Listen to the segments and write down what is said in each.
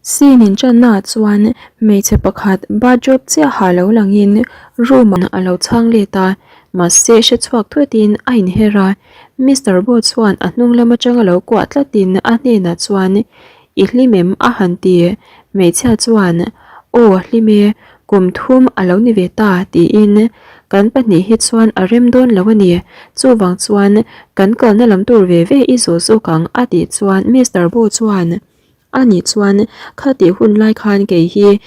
Scene inṭannaah chuan hmeichhe pakhat bathrobe chiaha lo langin room ah a lo chhang let a, mahse hre chhuak thutin a inher a. Mister Bo chuan a hnung lam atanga lo kuah tlatin a hnenah chuan I hlim em? a han ti. Hmeichhia chuan Aw hlim e, kum thum a lo ni ve ta tiin kan pahnih hi chuan a rem dawn lo a ni, chuvang chuan kan kalna lam tur ve ve i zawh zawk ang a tih chuan Mister Bo chuan Ani chuan, Khatih hun lai khan kei hi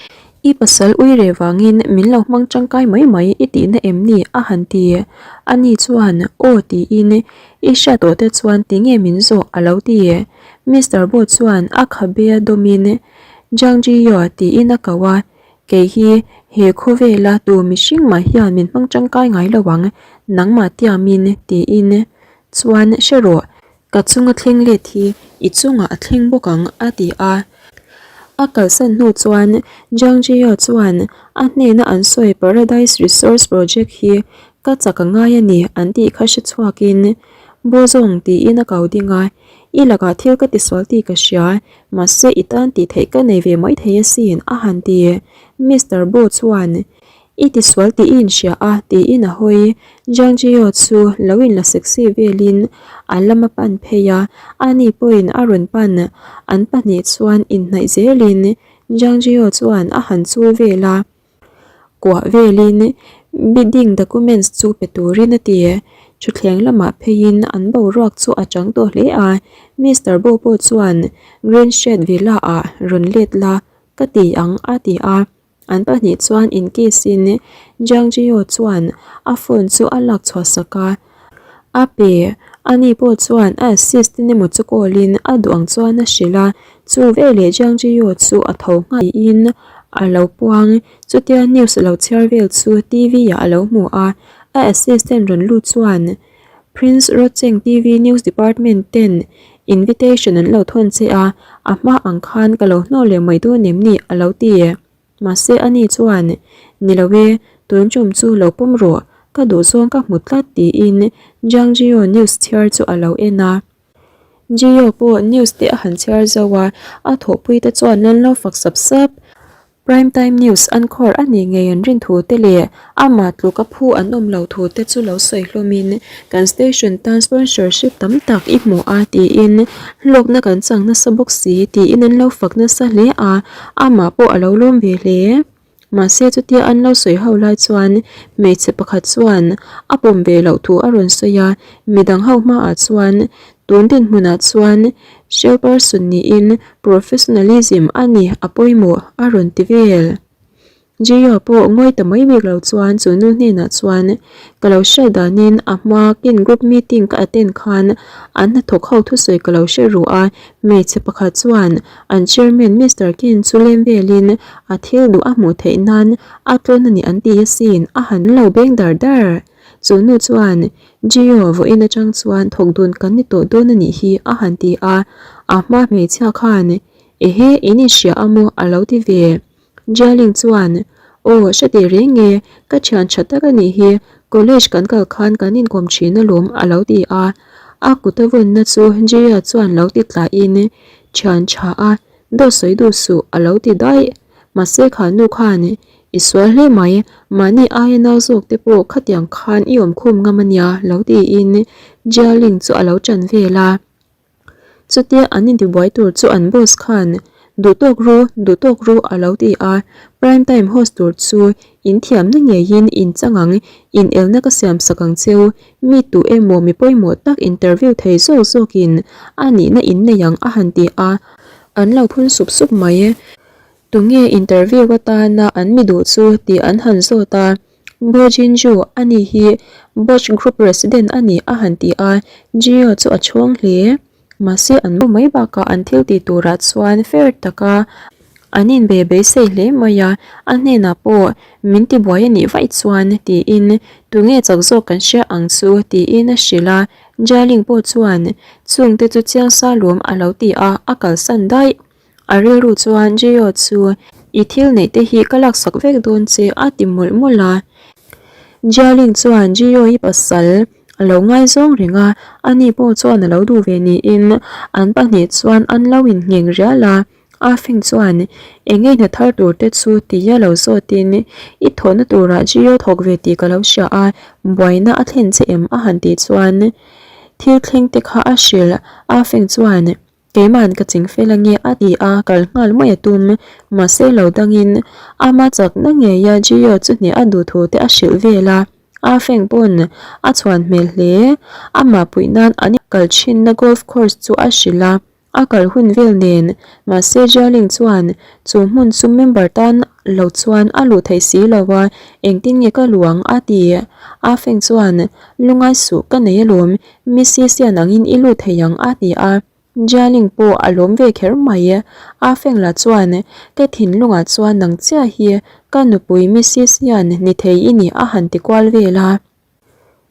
i pasal ui reh vangin min lo hmang tangkai mai mai i tihna em ni? a han ti. Ani chuan, Aw tiin, I hriat tawh te chuan tinge min zawh? a lo ti. Mister Bo chuan a khabe a dawmin, Jiang Ji-yo tiin a ko a, Kei hi he khawvela tu mihring mah hian min hmang tangkai ngai lo ang, nangmah tiamin tiin. Chuan hre rawh, Ka chunga thleng let hi i chungah a thleng bawk ang, a ti a. A kalsan hnu chuan Jiang Jio chuan a hnena an sawi Paradise Resource Project hi ka chak a ngai a ni an tih kha hre chhuakin Bozong tiin a kau ding a, I lakah thil ka tisual tih ka hria, mahse i tan tih theih ka nei ve mai thei asin, a han ti. Mister Bo chuan I tisual tih i inhria a, tiin a hawi. Jiang Jio chu lo inla sexy velin a lam a pan phei a, ani pawhin a rawn pan. An pahnih chuan inhnaih zelin Jiang Jio chuan a han chul vel a, kuah velin bidding documents chu pe turin a ti. Thutthleng lamah pheiin an boruak chu a chang tawh hle a, Mister Bo pawh chuan Green Shed Villa ah rawn let la ka ti ang a ti a. An pahnih chuan in kiss in Jiang Jio chuan a phone chu a lak chhuah sak a, a pe. Ani pawh chuan a assistant emaw chu call in a duh ang chuan a hrilh a, chu veleh Jiang Jio chu a tho nghal tiin a lo puang. Chutia news lo chhiar vel chu TV ah a lo hmu a, a assistant rawn lut chuan Prince Rocheng TV news department ten invitation an lo thawn che a, a hma ang khan ka lo hnawh leh mai dawn em ni a lo ti. Mahse ani chuan, Ni lo e, tun tum chu lo pawm rawh, ka duhzawng ka hmu tlat tiin Jiang Jio news chhiar chu a lo en a. Jio pawh news te a han chhiar zo a, a thawhpui te chuan an lo fak sap sap. Prime Time News an khawr a nih ngei an rin thu te leh amah tluk a phu an awm lo thu te chu lo sawi hlawmin kan station tan sponsorship tam tak i hmu a tiin hlawkna kan chang nasa bawk si tiin an lo fak nasa hle a, amah pawh a lo lawm ve hle. Mahse chutia an lo sawi ho lai chuan hmeichhe pakhat chuan a pawm ve loh thu a rawn sawi a, midang ho hmaah chuan tun dinhmunah chuan Shell person niin professionalism a ni a pawimawh a rawn ti vel. Jio pawh ngawi ta mai bik lo chuan chu nu hnenah chuan ka lo hriat danin a hma kin group meeting ka attend khan an hnathawk ho thusawi ka lo hre ruh a, hmeichhe pakhat chuan an chairman Mister Kin chu lem velin a thil duh a hmuh theih nan a tlawn a ni an ti asin a han lo beng dar dar. Chu nu chuan Gio vawiin atang chuan thawk dun kan ni tawh dawn a nih hi a han ti a, a hma hmeichhia khan Ehe in inhria a maw a lo ti ve. Jialing chuan Aw hre teh reng e, ka thian tha tak a nih hi, college kan kal khan kan inkawm thin alawm a lo ti a, a kut a vawnna chu Jia chuan lo ti tlahin Thian tha a, dawt sawi duh suh a lo ti daih. Mahse kha nu khan I sual hle mai, mahni aia nau zawk te pawh khatiang khan i awm khum ngam a nia lo tiin Jialing chu a lo ṭan vel a. Chutia an intibuai tur chu an boss khan Duh tawk ru, duh tawk ru a lo ti a, prime time host tur chu in thiamna ngeiin in chang ang, in elna ka siam sak ang cheu, mi tu emaw mi pawimawh tak interview thei zawk zawkin a nihna in nei ang a han ti a, an lo phun sup sup mai. Tunge interview atana an mi duh chu tih an han zawt a, Bo Jinju ani hi Bosch Group President a ni a han ti a, Jio chu a chhawng hle. Mahse an bu mai bakah an thil tih turah chuan fair taka an inbe beisei hle mai a, a hnenah pawh min tibuai a nih vaih chuan tiin tunge chak zawk kan hria ang chu tiin a hrilh a, Jialing pawh chuan chungte chu chiang sa lawm a lo ti a, a kalsan daih. A rilru chuan Jio chu i thil neih te hi ka laksak vek dawn che a ti mawlh mawlh a. Jialing chuan Jio i pasal a lo ngaizawng reng a, ani pawh chuan a lo duh ve niin an pahnih chuan an lo inngheng rial a. A fing chuan, Eng nge hna thar tur te chu tia lo zawtin, I thawhna turah Gio thawk ve tih ka lo hria a, buaina a thlen che em? a han tih chuan thil thleng te kha a hrilh. A fing chuan, Keima'n ka ching fel ange a ti a, kal nghal mai a tum. Mahse lo dangin ama chakna ngeia Gio chu hneh a duh thu te a hrilh vel a. A feng pawn a chhuan hmel hle. Amah puih nan an kal thinna golf course chu a hrilh a. A kal hun vel nen, mahse Jialing chuan chu hmun chu member tan lo chuan a luh theih si lo a, engtin nge ka luh ang a ti. A feng chuan, Lungai suh ka nei alawm, Missy sian angin i lut thei ang a ti a. Jialing pawh a lawm ve kher mai. A feng lah chuan, Ka thinlungah chuan nang chiah hi ka nupui Missy sian ni thei i ni a han ti kual vel a.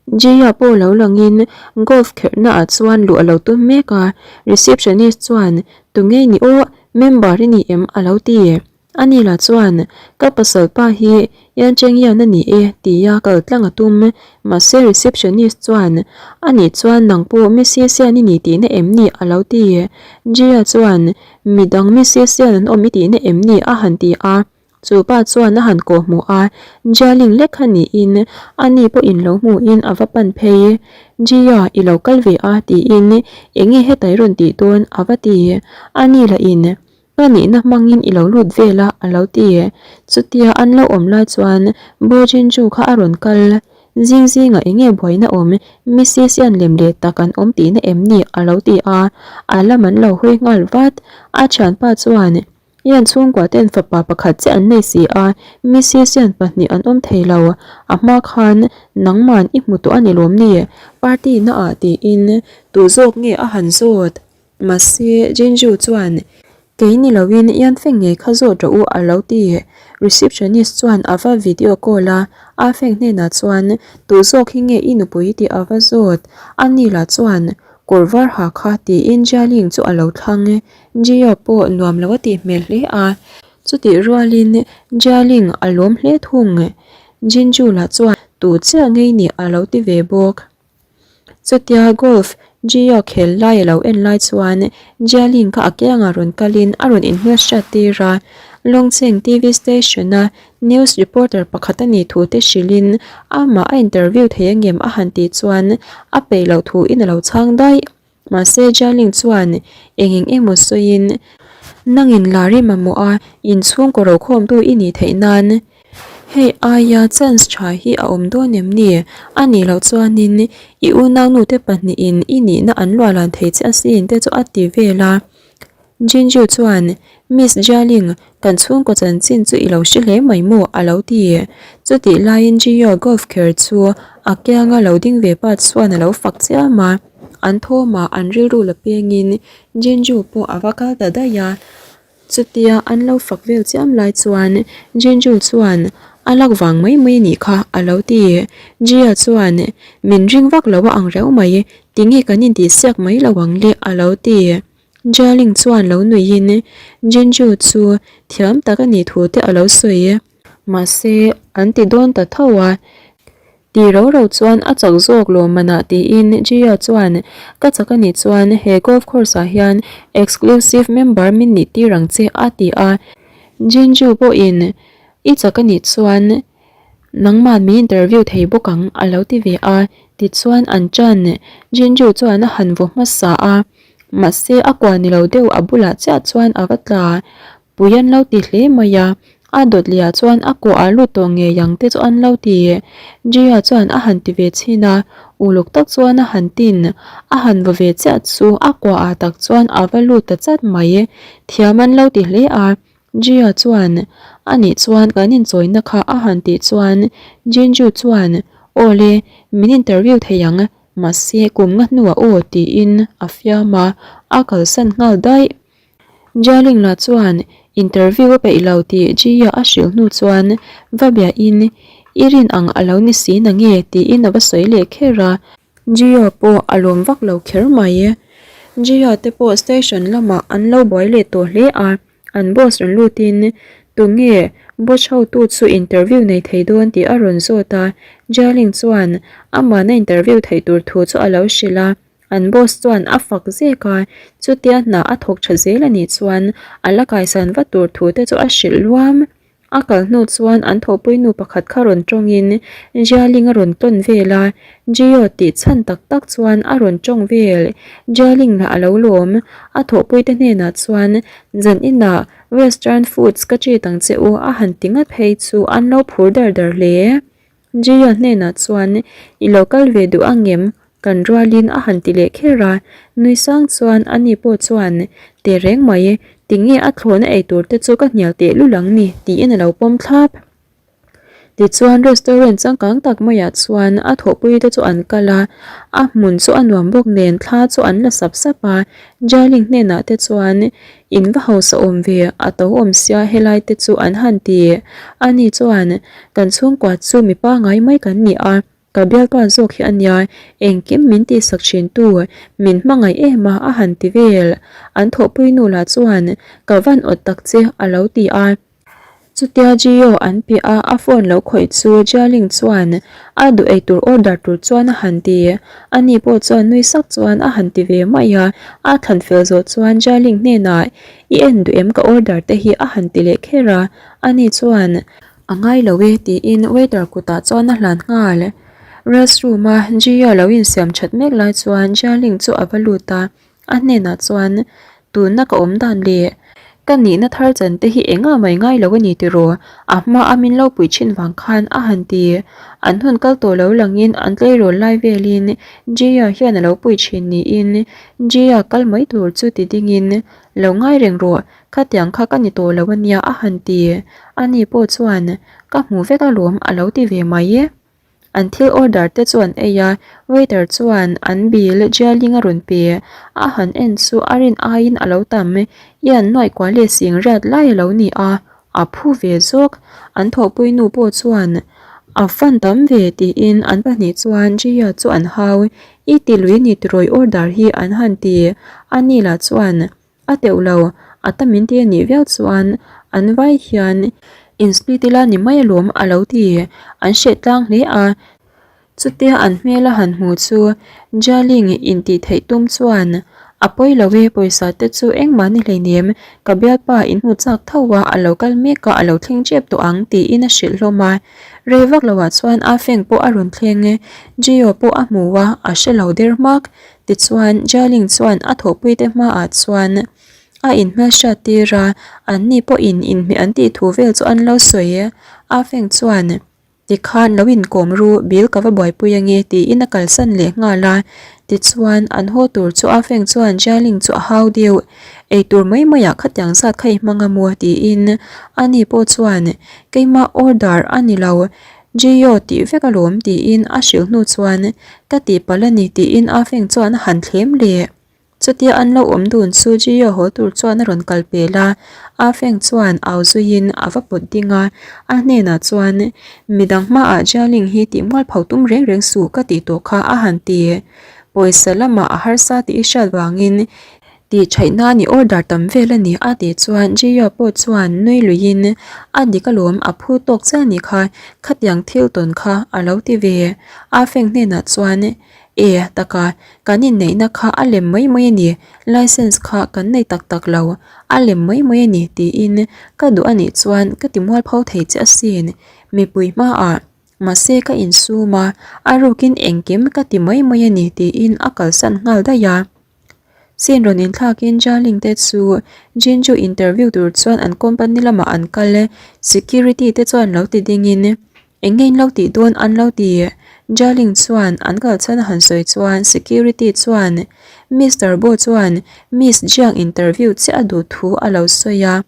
Jaya pawh lo langin golf kherhna ah chuan luh a lo tum mek a, receptionist chuan Tunge ni aw, member i ni em? a lo ti. Ani lah chuan Ka pasal pa hi Yan Cheng Yan a ni e tia kal tlang a tum. Mahse receptionist chuan Anih chuan nang pawh Missy Sian i ni tihna em ni? a lo ti. Jaya chuan Midang Missy Sian an awm i tihna em ni? a han ti a. Chu pa chuan a han kawh hmuh a, Jialing lek kha niin ani pawhin lo hmuhin a va pan phei. Jia, i lo kal ve a tiin enge heta i rawn tih dawn a va ti. Ani lahin, Ka nihna hmangin i lo lut vel a a lo ti. Chutia an lo awm lai chuan Bo Jinju kha a rawn kal. Zing zingah enge buaina awm, Missy hian lem leh tak an awm tihna em ni a lo ti a, a lam an lo hawi nghal vat. A thianpa chuan, Hian chhungkua ten fapa pakhat chiah an nei si a, Missy sian pahnih an awm thei lo, a hma khan nangman i hmu tawh a ni lawm ni? Party na ah tiin tu zawk nge a han zawt? Mahse Jinju chuan kei ni loin Ian Feng ngei kha zawt rawh u a lo ti. Receptionist chuan a va video call a, A Feng hnenah chuan tu zawk hi nge i nupui tih a va zawt? Ani lah chuan kawr var ha kha tiin Jialing chu a lo thlang. Jia pawh nuam lo a tih hmel hle a, chutih rualin Jialing a lawm hle thung. Jinju lah chuan tu chiah ngei nih a lo ti ve bawk. Chutia golf Jia khel lai a lo en lai chuan Jialing kha a kiangah rawn kalin a rawn inhmel hriat tir a, Longcheng TV station-a news reporter pakhat a nih thu te hrilhin amah a interview thei angem a han tih chuan a peih loh thuin a lo chhang daih. Mahse Jialing chuan eng eng emaw sawiin, Nangin Lari mamawh a inchhungkaw rokhawmtu i nih theih nan hei aia chance tha hi a awm dawn em ni? A nih loh chuanin i unaunute pahnihin i nihna an luahlan thei che asin te chu a ti vel a. Jinju chuan, Miss Jialing, kan chhungkaw chanchin chu i lo hre hle mai maw? a lo ti. Chutih laiin Jio golf kher chu a kianga lo ding ve pa chuan a lo fak chiam a. An thawmah an rilru la pengin Jinju pawh a va kal ta daih a. Chutia an lo fak vel chiam lai chuan Jinju chuan, A lak vang mai mai a nih kha, a lo ti. Jia chuan, Min ring vak lo a ang reuh mai, tinge kan intihsiak mai lo ang le, a lo ti. Jialing chuan lo nuihin Jinju chu thiam tak a nih thu te a lo sawi. Mahse, an ti dawn ta tho a. Ti ro ro chuan a chak zawk lo manah tiin Jia chuan, Ka chak a nih chuan he golf course ah hian exclusive member min nih tir ang che a ti a. Jinju pawhin, I chak a nih chuan Nangmah min interview thei bawk ang a lo ti ve a, tichuan an ṭan. Jinju chuan a han vaw hmasa a, mahse a kua ni lo deuh a bulah chiah chuan a va tla. Pui an lo ti hle mai a, a dawt leh ah chuan a kua ah lut tawh ngei ang te chu an lo ti. Jia chuan a han ti ve chhin a, uluk tak chuan a han tin. A han vaw ve chiah chu a kua ah tak chuan a va lut ta chat mai. Thiam an lo ti hle a, Jia chuan, Anih chuan kan inchawina kha a han tih chuan Jinju chuan, Aw le, min interview thei ang, mahse kum nga hnuah aw tiin a fiam a, a kalsan nghal daih. Jialing lah chuan interview a peih lo tih Jia a hrilh hnu chuan va biahin, I rin ang a lo ni si na nge tiin a va sawi leh kher a. Jia pawh a lawm vak lo kher mai. Jia te pawh station lamah an lo buai leh tawh hle a. An boss rawn lutin, Tunge boss hotu chu interview nei thei dawn tih a rawn zawt a, Jialing chuan amahna interview theih tur thu chu a lo hrilh a. An boss chuan a fak zek a, chutia hna a thawk tha zel a nih chuan a la kaisan vat tur thu te chu a hrilh luam. A kal hnu chuan an thawhpui nu pakhat kha rawn tawngin Jialing a rawn tawn vel a, Jio tih chhan tak tak chuan a rawn tawng vel. Jialing lah a lo lawm. A thawhpuite hnenah chuan zan inah Western foods ka treat ang che u a han ti ngat phei chu an lo phur dar dar hle. Jia hnenah chuan I lo kal ve duh ang em? Kan rualin a han ti leh kher a, nui sang chuan ani pawh chuan Teh reng mai, tinge a thlawhna ei tur te chu ka hnial teh lul ang ni tiin a lo pawm thlap. Tichuan restaurant changkang tak maiah chuan a thawhpui te chu an kal a, a hmun chu a nuam bawk nen thla chu an la sap sap a, Jialing hnenah te chuan In va hausa awm ve, a to awm sia helai te chu an han ti. Ani chuan Kan chhungkua chu mi pangai mai kan ni a, ka bialpa zawk hi a nia, engkim min tihsak thin tu, min hmangaih em a a han ti vel. An thawhpui nu lah chuan ka van awt tak che a lo ti a. Chutia Jio an piah a, a phone lo khawih chu Jialing chuan a duh eitur order tur chuan a han ti. Ani pawh chuan nui sak chuan a han ti ve mai a, a thlan fel zawh chuan Jialing hnenah I en duh em ka order te hi a han ti leh kher a, ani chuan A ngai lo e tiin waiter kutah chuan a hlan nghal. Restroom a Jia lo insiam that mek lai chuan Jialing chu a va lut a, a hnenah chuan tuna ka awm dan leh ka nihna thar chan te hi engah mai ngai lo a ni tiraw a hma a min lo pui thin vang khan a han ti. An hun kal tawh lo langin an tleirawl lai velin Jia hian a lo pui thin niin Jia kal mai tur chu ti dingin lo ngai reng rawh Khatiang kha ka ni tawh lo a nia a han ti. Ani pawh chuan ka hmu vek alawm a lo ti ve mai. An thil order te chu an ei a, waiter chuan an bill Jialing a rawn pe. A han en chu a rin aiin a lo tam, i an nuaih kual leh sing riat lai a lo ni a, a phu ve zawk. An thawhpui nu pawh chuan a fan tam ve tiin an pahnih chuan Jia chu an hau, i ti lui ni tirawi order hi an han ti. Ani lah chuan A teuh lo, a ta min ti a nih viau chuan an vai hian in split ila ni mai alawm a lo ti. An hreh tlang hle a, chutia an hmel a han hmu chu Jialing intih theih tum chuan a pawi lo e, pawisa te chu engmah ni hleinem, ka bialpa in hmu chak tho a, a lo kal mek a, a lo thleng tep tawh ang tiin a hrilh hlawm a. Rei vak loah chuan a feng pawh a rawn thleng e, Jio pawh a hmu a, a hre lo der hmak. Tichuan, Jialing chuan a thawhpuite hmaah chuan a inhmelhriat tir a, anni pawhin inhmeh an tih thu vel chu an lo sawi. A Feng chuan, Tikhan lo inkawm ru, bill ka va buaipui ange tiin a kalsan leh nghal a. Tichuan, an haw tur chu A Feng chuan Jialing chu a hau deuh, Eitur mai maiah khatiang zat kha i hmang a maw? tiin. Ani pawh chuan, Keimah order a ni lo, Jio tih vek alawm tiin a hrilh hnu chuan ka tihpalh a ni tiin a feng chuan a han thlem leh. Chutia an lo awm dun chu Jio haw tur chuan a rawn kal pel a, a feng chuan au zuiin a va pawt ding a, a hnenah chuan midang hmaah Jialing hi tih mual pho tum reng reng suh ka tih tawh kha a han ti. Pawisa lamah a harsa tih i hriat vangin Tih theih nan i order tam vel a ni a tih chuan Jia pawh chuan nui luiin a dik alawm a phu tawk chiah a nih kha, khatiang thil tawn kha a lo ti ve. A feng hnenah chuan E taka, kan inneihna kha a lem mai mai a ni, license kha kan nei tak tak lo, a lem mai mai a ni tiin ka duh a nih chuan ka ti mualpho thei che asin, mipui hmaah. Mahse ka insum a, a rukin engkim ka ti mai mai a ni tiin a kalsan nghal daih a. Scene rawn inthlakin Jialing te chu Jinju interview tur chuan an company lamah an kal e, security te chuan lo ti dingin eng nge in lo tih dawn an lo ti. Jialing chuan an kal chhan a han sawi chuan security chuan Mister Bo chuan Miss Jiang interview chiah a duh thu a lo sawi a.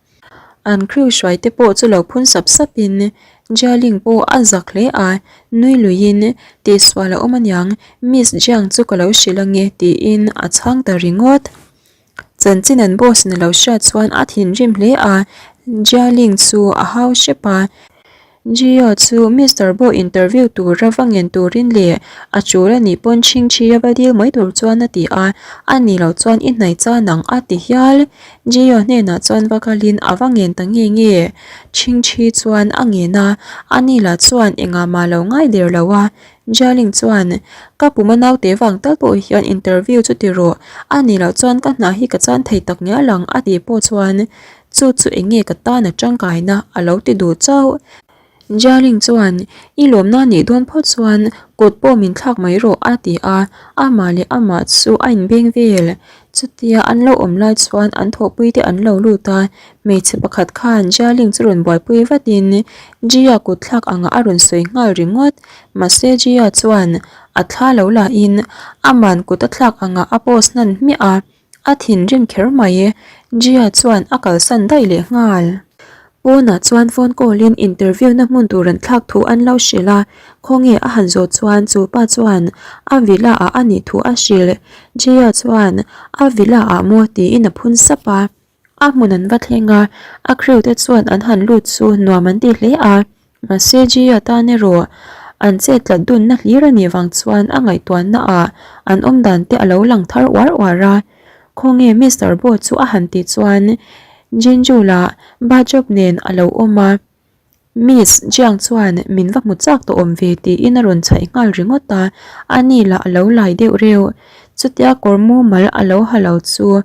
An crew hruai te pawh chu lo phun sap sap in Jialing pawh a zak hle a, nui luiin tihsual a awm aniang Miss Jiang chu ka lo hrilh ange tiin a chhang ta ringawt. Chanchin an boss ni lo hriat chuan a thinrim hle a, Jialing chu a hau hrep a. Jio chu Mister Bo interview tura va ngen turin leh a tul a nih pawn chhingchhi a va dil mai tur chuan a ti a, a ni loh chuan i hnaih chan ang a ti hial. Jio hnenah chuan va kalin a va ngen ta nge nge. Chhingchhi chuan a ngen a, a ni lah chuan engah mah lo ngai der lo a. Jialing chuan, Ka puma naute vang tal pawh hian interview chu ti rawh, a nih loh chuan ka hna hi ka chan thei tak ngial ang a tih pawh chuan chu chu eng nge ka tan a tangkaina a lo ti duh chauh. Jialing chuan, I lawmna nih dawn phawt chuan kut pawh min thlak mai rawh a ti a, amah leh amah chu a inbeng vel. Chutia an lo awm lai chuan an thawhpui te an lo lut a, hmeichhe pakhat khan Jialing chu rawn buaipui vatin Jia kut thlak angah a rawn sawi nghal ringawt. Mahse Jia chuan a thla lo lahin aman kut a thlak angah a post hnan hmiah a. A thinrim kher mai, Jia chuan a kalsan daih leh nghal. Pawnah chuan phone call in interview na hmun tur an thlak thu an lo hrilh a, khawnge a han zawh chuan chu pa chuan a villa ah a nih thu a hrilh. Jia chuan a villa ah maw tiin a phun sap a. A hmun an va thleng a, a crew te chuan an han lut chu nuam an ti hle a. Mahse Gia tan erawh an chet tlat dunna hlir a nih vang chuan a ngaihtuahna ah an awm dan te a lo lang thar uar uar a. Khawnge Mister Bo chu a han tih chuan Jinju lah Bajop nen a lo awm a. Miss Jiang chuan min va hmu chak tawh awm ve tiin a rawn chhaih nghal ringawt a, ani lah a lo lai deuh reuh. Chutia kawr mumal a lo ha lo chu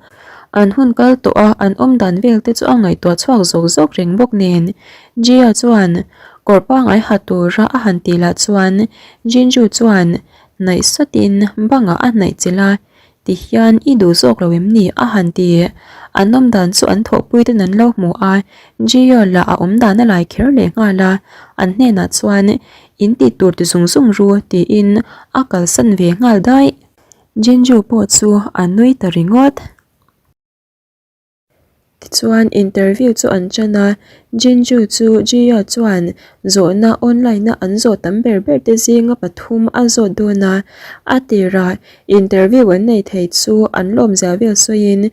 an hun kal tawh a, an awm dan vel te chu a ngaihtuah chhuak zawk zawk reng bawk nen. Jia chuan kawr pangngai ha tura a han tih lah chuan Jinju chuan hnaih satin bangah a hnaih chilh a, tihian i duh zawk lo em ni a han ti. An awm dan chu an thawhpui ten an lo hmu a, Jia lah a awm dan a lai kher leh nghal a, an hnenah chuan in tih tur ti zung zung ru tiin a kalsan ve nghal daih. Jinju pawh chu a nui ta ringawt. Tichuan interview chu an ṭan a, Jinju chu Jia chuan zawhna online a an zawh tam ber ber te zinga pathum a zawt dawn a, a tirah interview an nei thei chu an lawmzia vel sawiin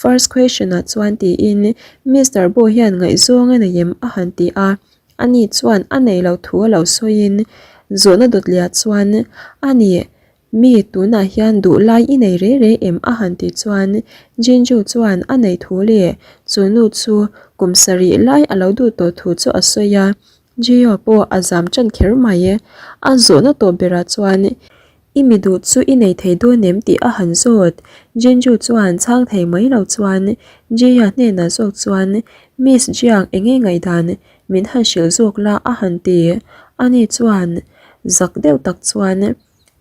first question ah chuan tiin Mister Bo hian ngaihzawng a nei em a han ti a, ani chuan a nei lo thu a lo sawiin zawhna dawtliah chuan a ni. Mi tunah hian duh lai i nei rei rei em a han tih chuan Jinju chuan a nei thu leh chu nu chu kum sarih lai a lo duh tawh thu chu a sawi a, Jio pawh a zam tan kher mai. A zawhna tawp berah chuan i mi duh chu i nei thei dawn em tih a han zawt. Jinju chuan chhang thei mai lo chuan Jia hnenah zawk chuan Miss Jiang enge ngaihdan min han hrilh zawk la a han ti. Ani chuan zak deuh tak chuan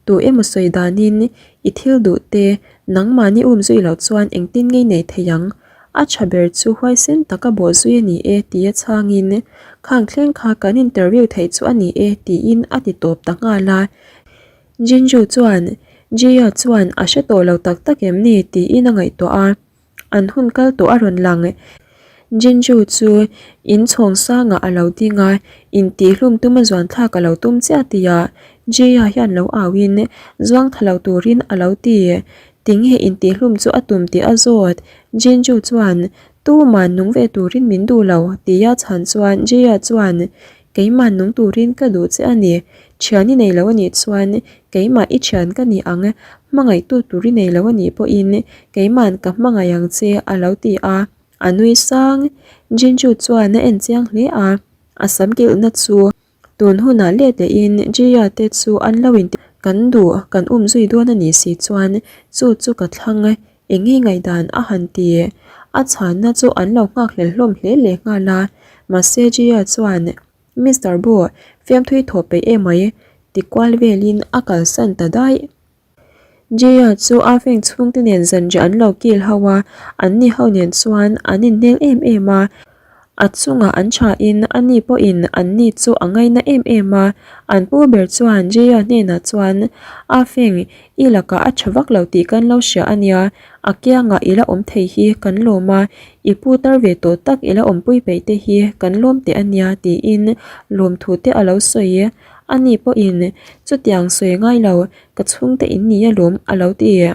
Tu emaw sawi danin i thil duh te nangmahni um zui loh chuan engtin ngei nei thei ang? A tha ber chu huaisen taka bawh zui a ni e tia chhangin khang thleng kha kan interview theih chu a ni e tiin a ti tawp ta nghal a. Jinju chuan Jia chuan a hre tawh lo tak tak em ni tiin a ngaihtuah a. An hun kal tawh a rawn lang. Jinju chu in chhawng sangah a lo ding a, intihhlum tuma zuan thlak a lo tum chiah tihah Jia hian lo auin zuang tha lo turin a lo ti. Tinge intihhlum chu a tum tih a zawt. Jinju chuan Tuman nung ve turin min duh lo tia chhan chuan Jia chuan Keimah nung turin ka duh che a ni. Thian i nei lo a nih chuan keimah i thian ka ni ang, hmangaihtu tur i nei lo a nih pawhin keima'n ka hmangaih ang che a lo ti a, a nui sang. Jinju chuan a en chiang hle a, a sam kilhna chu tun hunah let lehin Jia te chu an lo in kan duh kan um zui dawn a nih si chuan chu chu ka thlang Eng nge ngaihdan a han ti? A chhanna chu an lo nghakhlel hlawm hle leh nghal a, mahse Jia chuan, Mister Bo, fiamthui thawh peih emai, ti kual velin a kalsan ta daih. Jia chu a feng chhungte nen zanriah an lo kil ho a, anni ho nen chuan an innel em em a, A chungah an thain ani pawhin anni chu a ngaina em em a, an pu ber chuan Jaya hnenah chuan, A feng, i lakah a tha vak lo tih kan lo hria a nia, a kiangah i la awm thei hi kan lawm a, i pu tar ve tawh tak i la awmpui peih te hi kan lawm teh a nia tiin lawmthu te a lo sawi. Ani pawhin, Chutiang sawi ngai lo, ka chhungte in ni alawm a lo ti.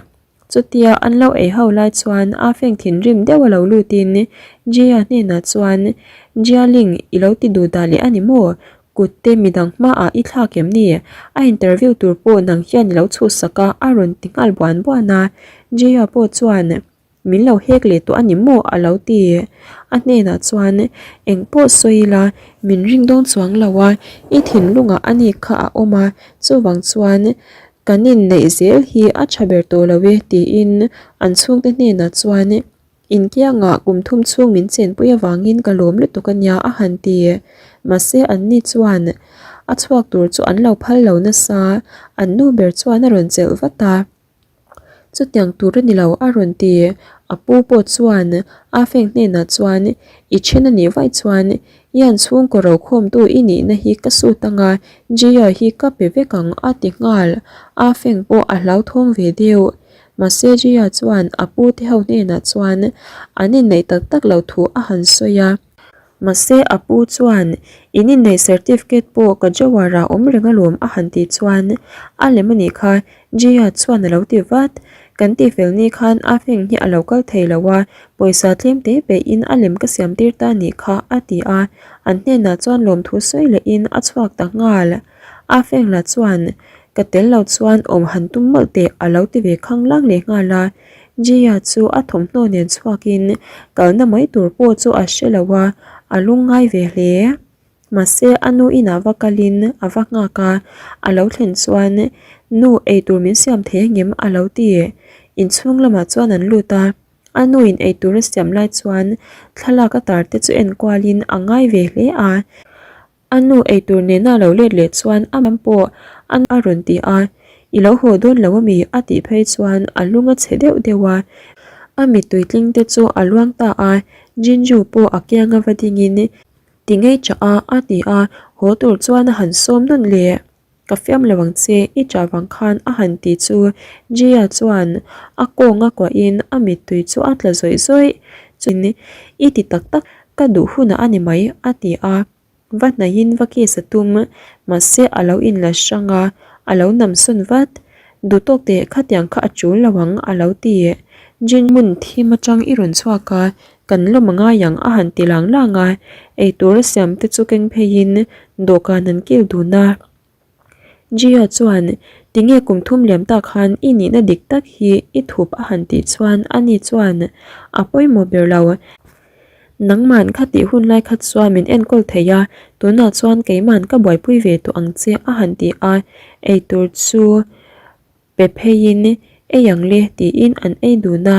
Chutia an lo ei ho lai chuan a feng thinrim deuh a lo lutin Jia hnenah chuan, Jialing, i lo ti duh dah leh a ni maw? Kut te midang hmaah i thlak em ni? A interview tur pawh nang hian i lo chhuhsak a, a rawn ti nghal buan buan a. Jia pawh chuan. Min lo hek leh tawh a ni maw? a lo ti. A hnenah chuan, Eng pawh sawi ila, min ring dawn chuang lo a, i thinlungah a ni kha a awm a, chuvang chuan kan inneih zel hi a tha ber tawh lo e tiin an chhungte hnenah chuan Inkiangah kum thum chhung min chenpui avangin ka lawm lutuk a nia a han ti. Mahse anni chuan a chhuak tur chu an lo phal lo nasa, an nu ber chuan a rawn chelh vat a. Chutiang tur a ni lo a rawn ti. A pu pawh chuan a feng hnenah chuan i then a nih vaih chuan Ian chhungkaw rokhawmtu i nihna hi ka sut anga Jia hi ka pe vek ang a ti nghal. A feng pawh a hlauthawng ve deuh. Mahse Jia chuan a pu te ho hnenah chuan an inneih tak tak loh thu a han sawi a. Mahse a pu chuan in inneih certificate pawh ka drawer ah awm reng alawm a han tih chuan a lem a nih kha Jia chuan a lo ti vat. Kan tihfel ni khan a feng hi a lo kal thei lo a, pawisa tlem te peihin a lem ka siam tir ta nih kha a ti a, an hnenah chuan lawmthu sawi lehin a chhuak ta nghal. A feng lah chuan Ka tel lo chuan awm han tum mawlh teh a lo ti ve khang lang leh nghal a. Jia chu a thawmhnaw nen chhuakin kalna mai tur pawh chu a hre lo a, a lungngai ve hle. Mahse a nu inah va kalin a va nghak a, a lo thlen chuan Nu eitur min siam thei angem a lo ti. Inchhung lamah chuan an lut a. A nuin eitur a siam lai chuan thlalak a tar te chu enkualin a ngai ve hle a. A nu eitur nena lo let leh chuan a mam pawh a a rawn ti a, I lo haw dawn lo ami? a tih phei chuan a lung a chhe deuh deuh a, a mittui tling te chu a luang ta a, Jinju pawh a kiang a va dingin ti ngei chah a a ti a, haw tur chuan a han sawm nawn leh. Ka fiam lo ang che, i chah vang khan a han ti chu Jia chuan a kawng a kuahin a mittui chu a tla zawih zawih. Chuan i ti tak tak, ka duh hunah a ni mai a ti a, va hnaihin va kiss a tum, mahse a lo inla hrang a, a lo namsawn vat. Duh tawk teh khatiang kha a tul lo ang a lo ti. Jin hmun thim atang i rawn chhuak a, kan lawm a ngai ang a han ti lang lang a, eitur a siam te chu keng pheiin dawhkan an kil dun a. Jia chuan tinge kum thum liam tak khan i nihna dik tak hi i thup a han tih chuan ani chuan a pawimawh ber lo. Nangman kha tih hun lai kha chuan min enkawl thei a, tunah chuan keiman ka buaipui ve tawh ang che a han ti a, eitur chu pe pheiin ei ang le tiin an ei dun a.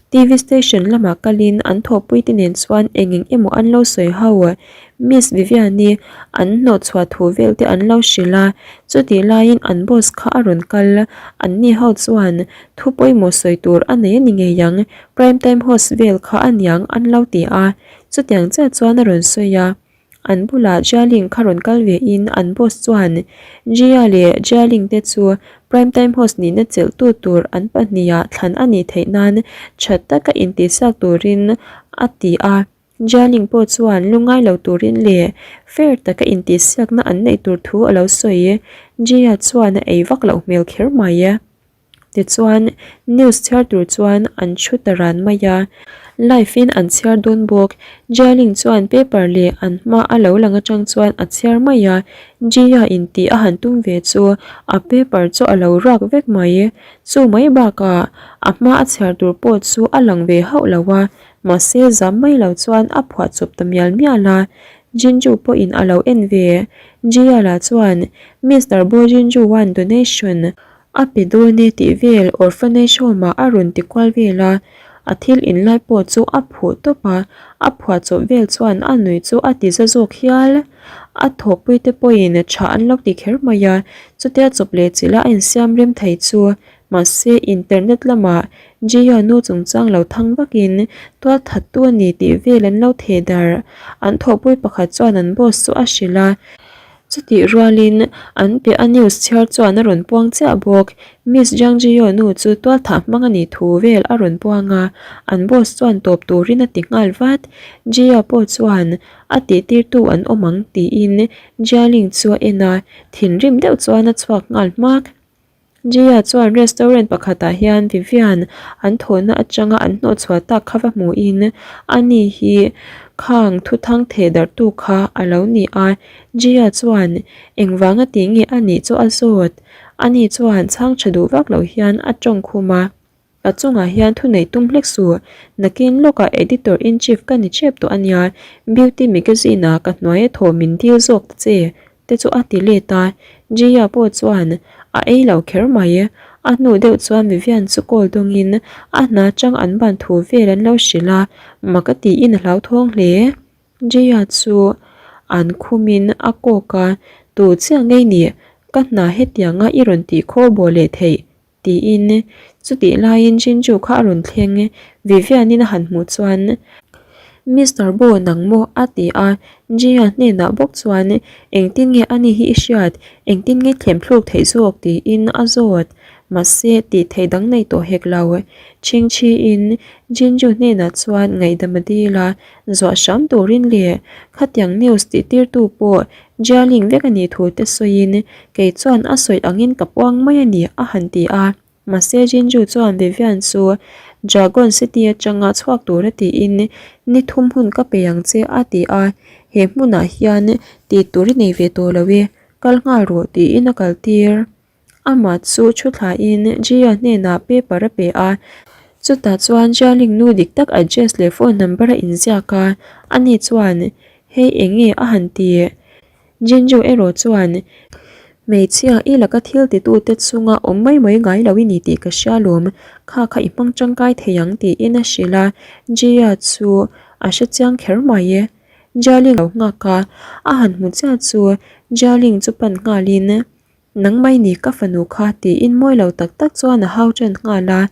TV station lamah kalin an thawhpui te nen chuan eng eng emaw an lo sawi ho. Miss Viviani an hnawhchhuah thu vel te an lo hrilh a, chutih laiin an boss kha a rawn kal. Anni ho chuan thu pawimawh sawi tur a nei a ni ngei ang, prime time host vel kha a niang an lo ti a, chutiang chiah chuan a rawn sawi a. An bulah Jialing kha rawn kal ve in an boss chuan Jia leh Jialing te chu prime time host nihna chelhtu tur an pahnihah thlan a nih theih nan tha taka intihsiak turin a ti a. Jialing pawh chuan lungngai lo turin leh fair taka intihsiakna an neih tur thu a lo sawi. Jia chuan a ei vak loh hmel kher mai. Tichuan, news chhiar tur chuan an thu ta ran mai a, live in an chhiar dawn bawk. Jialing chuan paper leh an hma a lo lang atang chuan a chhiar mai a, Jia in tih a han tum ve chu a paper chu a lo ruak vek mai. Chu mai bakah a hma a chhiar tur pawh chu a lang ve hauh lo a, mahse zam mai lo chuan a phuah chawp ta mial mial a. Jinju pawhin a lo en ve. Jia lah chuan Mister Bo Jinju one donation A pe dawn e tih vel orphanage home ah a rawn ti kual vel a, a thil in lai pawh chu a phuh tawp a, a phuah chawp vel chuan a nui chu a ti za zawk hial. A thawhpui te pawhin tha an lo ti kher mai a, chutia chawp leh chilh a a insiam rem thei chu mahse internet lamah Jia nu chungchang lo thang vakin tual thattu a ni tih vel an lo theh darh. An thawhpui pakhat chuan an boss chu a hrilh a. Chutih rualin an piah a news chhiar chuan a rawn puang chiah bawk. Miss Jiang Jiyo nu chu tualthah hmang a nih thu vel a rawn puang a, an boss chuan tawp turin a ti nghal vat. Jia pawh chuan a tihtirtu an awm ang tiin Jialing chu a en a, thinrim deuh chuan a chhuak nghal hmak. Jia chuan restaurant pakhatah hian Vivian an thawhna atanga an hnawhchhuah tak kha va hmuhin ani hi khang thuthang theh darhtu kha a lo ni a. Jia chuan engvanga tih nge a nih chu a zawt. Ani chuan chhang tha duh vak lo hian a tawng khum a. Ka chungah hian thu neih tum hlek suh. Nakin lawkah editor in chief ka ni ṭep tawh a nia, Beauty magazine ah ka hnuaia thaw min dil zawk ta che te chu a ti let a. Jia pawh chuan a ei lo kher mai. A hnu deuh chuan Vivian chu call dawngin a hna chang an ban thu vel an lo hrilh a, mak a tiin a hlauthawng hle. Jia chu an khumin a kawk a, Tu chiah ngei nih, ka hna hetianga i rawn tih khaw baw leh theih Tiin chutih laiin Jinju kha a rawn thleng, Vivian-in a han hmuh chuan Mister Bo nang maw? a ti a, Jia hnenah bawk chuan Engtin nge ani hi i hriat? Engtin nge thlem thluk theih zawk? tiin a zawt. Mahse tih theih dang nei tawh hek lo. Chhingchhiin Jinju hnenah chuan ngaihdam a dil a, zuah hram turin leh khatiang news tih tirtu pawh Jialing vek a nih thu te sawiin kei chuan a sawi angin ka puang mai a ni a han ti a. Mahse Jinju chuan Vivian chu Dragon City atanga chhuak tura tiin ni thum hun ka pe ang che a ti a, he hmunah hian tih tur i nei ve tawh lo e, kal nghal rawh tiin a kal tir. Amah chu thu thlain Jia hnenah paper a pe a, chutah chuan Jialing nu dik tak address leh phone number a inziak a, ani chuan hei eng nge a han ti? Jinju erawh chuan Hmeichhia i laka thil titute chunga awm mai mai ngai lo i ni tih ka hria lawm, kha kha i hmang tangkai thei ang tiin a hrilh a, Jia chu a hrechiang kher mai. Jialing lo nghak a, a han hmu chiah chu Jialing chu pan nghalin Nang mai ni ka fanu kha tiin mawi lo tak tak chuan a hau ṭan nghal a,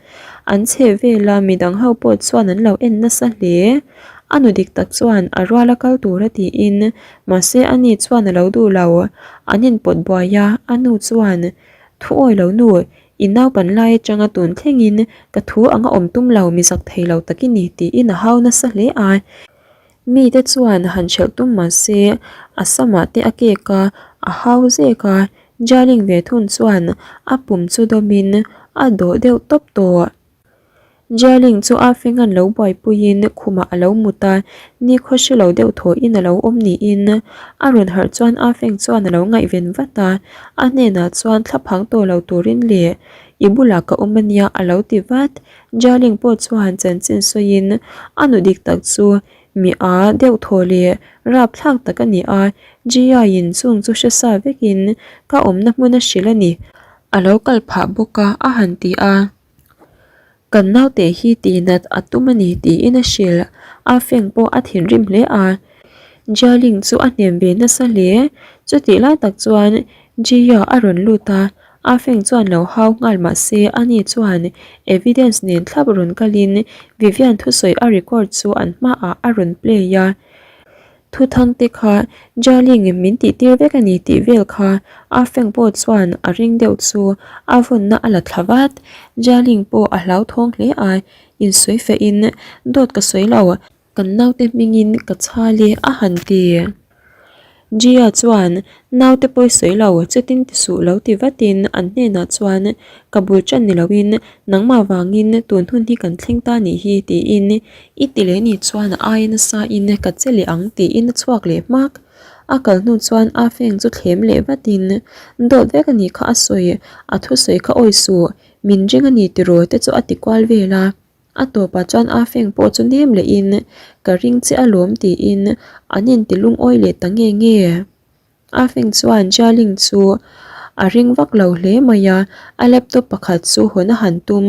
an chheh vel a midang ho pawh chuan an lo en nasa hle. A nu dik tak chuan a rual a kal tur a tiin mahse ani chuan a lo duh lo. An inpawt buai a, a nu chuan Thu awi lo nu, i naupan lai atanga tun thlengin ka thu anga awm tum lo mi zak thei lo tak i ni tiin a hau nasa hle a. Mite chuan han hrelh tum mah se a samah te a kek a, a hau zek a, Jialing ve thun chuan a pum chu dawmin a dawh deuh tawp tawh. Jialing chu a fengan lo buaipuiin khumah a lo mut a, nikhaw hre lo deuh thawhin a lo awm niin a rawn harh chuan a feng chuan a lo ngaihven vat a, a hnenah chuan thlaphang tawh lo turin leh i bulah ka awm ania a lo ti vat. Jialing pawh chuan chanchin sawiin a nu dik tak chu mi a deuh thaw leh rapthlak tak a ni a, Jia-in chung chu hre sa vekin ka awmna hmun a hrilh a ni. A lo kal phah bawk a, a han ti a. Kan naute hi tihnat a tum a ni tiin a hrilh. A feng pawh a thinrim hle a. Jialing chu a hnem ve nasa hle. Chutih lai tak chuan Jia a rawn lut a, A feng chuan lo hau nghal mah se ani chuan evidence nen thlap rawn kalin Vivian thusawi a record chu an hmaah a rawn play a. Thuthang te kha Jialing min tih tir vek a ni tih vel kha A feng pawh chuan a ring deuh chu a vawnna a la thla vat. Jialing pawh a hlauthawng hle a, insawi fehin dawt ka sawi lo. Kan naute hmingin ka chhal e a han ti. Gia chuan naute pawi sawi lo chutin ti suh lo ti vatin an hnenah chuan ka bul ṭan ni loin nangmah vangin tun hun hi kan thleng ta nih hi tiin i ti leh nih chuan a aia nasa in ka che leh ang tiin a chhuak leh hmak. A kal hnu chuan a feng chu thlem leh vatin dawt vek a nih kha a sawi a thusawi kha awi suh min ring a ni tiraw te chu a ti kual vel a. A tawpah chuan a feng pawh chu nem lehin ka ring che alawm tiin an inti lungawi leh ta nge nge. A feng chuan Jialing chu a ring vak lo hle mai a, a laptop pakhat chu hawn a han tum,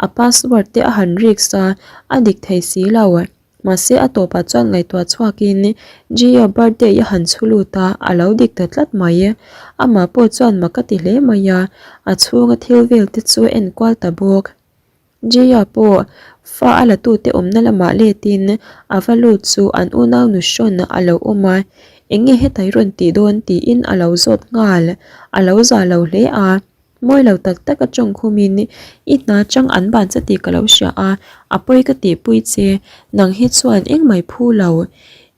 a password te a han risk a, a dik thei si lo. Mahse a tawpah chuan ngaihtuah chhuakin Jia birthday a han chhu lut a, a lo dik ta tlat mai. Amah pawh chuan mak a ti hle mai a, a chhunga thil vel te chu a enkual ta bawk. Jaya pawh fa a latute awmna lamah letin a va lut chu an unau nu hrawn a lo awm a, eng nge heta i rawn tih dawn tiin a lo zawt nghal, a lo za lo hle a, mawi lo tak tak a tawng khumin i hna chang an ban che tih ka lo hria a, a pawi ka tihpui che, nang hi chuan engmah i phu lo,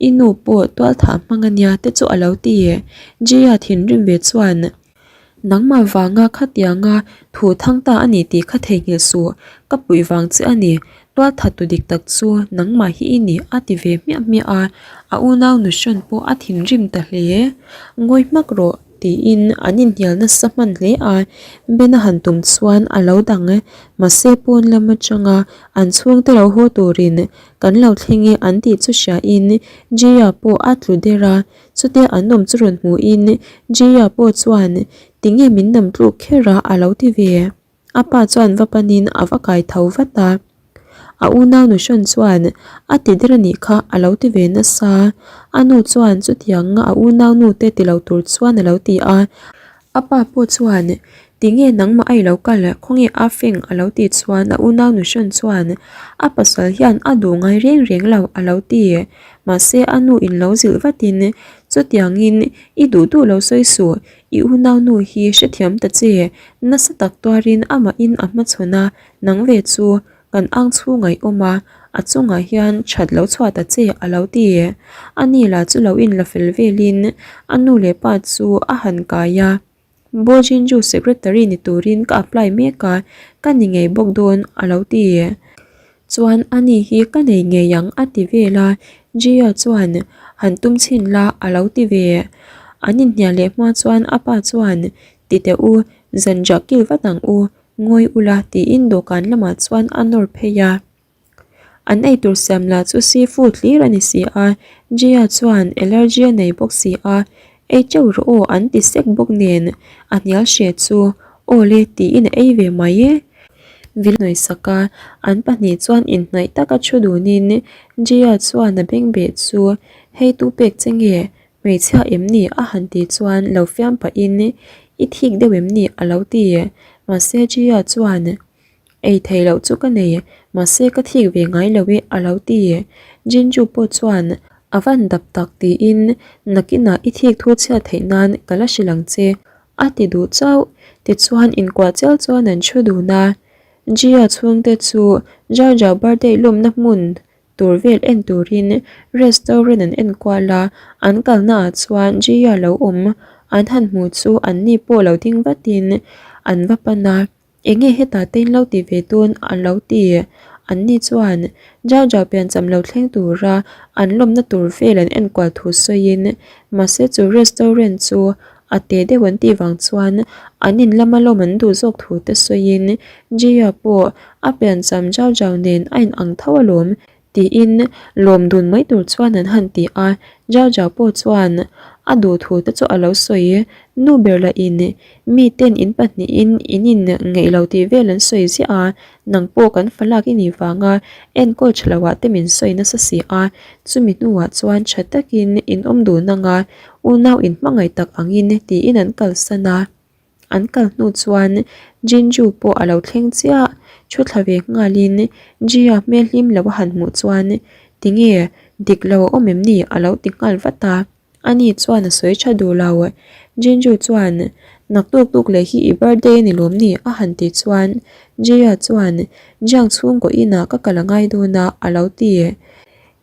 i nu pawh tualthah hmang a nia te chu a lo ti, Jaya thinrim ve chuan. Nangmah vanga khatianga thu thang ta a ni tih kha theihnghilh suh, ka puih vang che a ni, tualthat tu dik tak chu nangmah hi i ni a ti ve hmiah hmiah a, a unau nu hrawn pawh a thinrim ta hle. Ngawi hmak rawh. tiin an inhnial nasa hman hle a, Ben a han tum chuan a lo dang mahse pawn lam atanga an chhungte lo haw turin kan lo thleng e an tih chu hriain Jia pawh a tlu der a, chutia an awm chu rawn hmuhin Jia pawh chuan tinge min nam tluk kher a a lo ti ve. A pa chuan va panin a va kai tho vat a, a unau nu hrawn chuan a ti der anih kha a lo ti ve nasa. A nu chuan chutiang a unau nu te ti lo tur chuan a lo ti a, a pa pawh chuan tinge nangmah a i lo kal khawnge a feng a lo tih chuan a unau nu hrawn chuan a pasal hian a duh ngai reng reng lo a lo ti. Mahse a nu in lo zilh vatin chutiangin i duh duh lo sawi suh I unaunu hi hrethiam ta che, nasa tak tuarin amahin a hmachhawn a, nang ve chu kan ang chhung a i awm a, a chungah hian that lo chhuah ta che a lo ti. A ni lah chu lo inla fel velin a nu leh pa chu a han kai a, Bo Jinju secretary ni turin ka apply mek a, ka ni ngei bawk dawn a lo ti. Chuan a ni hi ka nei ngei ang a ti vel a, Jia chuan han tum chhin la a lo ti ve. An inhnial leh hma chuan a pa chuan ti teh u, zanriah kil vat ang u, ngawi ula tiin dawhkan lamah chuan a nawr phei a. An eitur siam lah chu seafood hlir a ni si a, Jia chuan allergy a nei bawk si a, ei teuh rawh aw an ti sek bawk nen a hnial hreh chu aw le tiin a ei ve mai e. Vil hnawisak a, an pahnih chuan inhnaih taka thu dunin Jia chuan a bengbeh chu hei tu pek che nge hmeichhia em ni a han tih chuan lo fiam pahin i thik deuh em ni a lo ti. Mahse Jia chuan ei theih loh chu ka nei mahse ka thik ve ngai lo e a lo ti. Jinju pawh chuan a van dap tak tiin nakinah i thik thu chhiat theih nan ka la hrilh ang che A ti duh chauh. Tichuan inkuah chial chuan an thu dun a. Gia chhungte chu Jar Jar birthday lawmna hmun tur vel en turin restaurant an en kual a, an kalna ah chuan Gia lo awm an han hmuh chu anni pawh lo ding vatin an va pan a. Enge hetah te in lo ti ve dawn a lo ti. Anni chuan Jau Jau piancham lo thleng tura an lawmna tur vel an enkual thu sawiin mahse chu restaurant chu a te deuh an tih vang chuan an in lama lawm an duh zawk thu te sawiin Jia pawh a piancham Jau Jau nen a in ang tho alawm Tiin lawm dun mai tur chuan an han ti a, Jao Jao pawh chuan a duh thu te chu a lo sawi. Nu ber lah in mi ten in pahnihin in in ngeih lo tih vel an sawi ziah a, nang pawh kan fa lak i nih vanga enkawl tha lo ah te min sawi nasa si a, chumi hnuah chuan tha takin in awm dun anga unau in hmangaih tak angin tiin an kalsan a. An kal hnu chuan Jinju pawh a lo thleng chiah, thu thla ve nghalin Jia hmel hlim lo a han hmuh chuan tinge dik lo a awm em ni a lo ti nghal vat a, ani chuan a sawi tha duh lo. Jinju chuan naktuk tuk leh hi i birthday a ni lawm ni a han tih chuan Jia chuan Jiang chhungkaw inah ka kal a ngai dawn a a lo ti.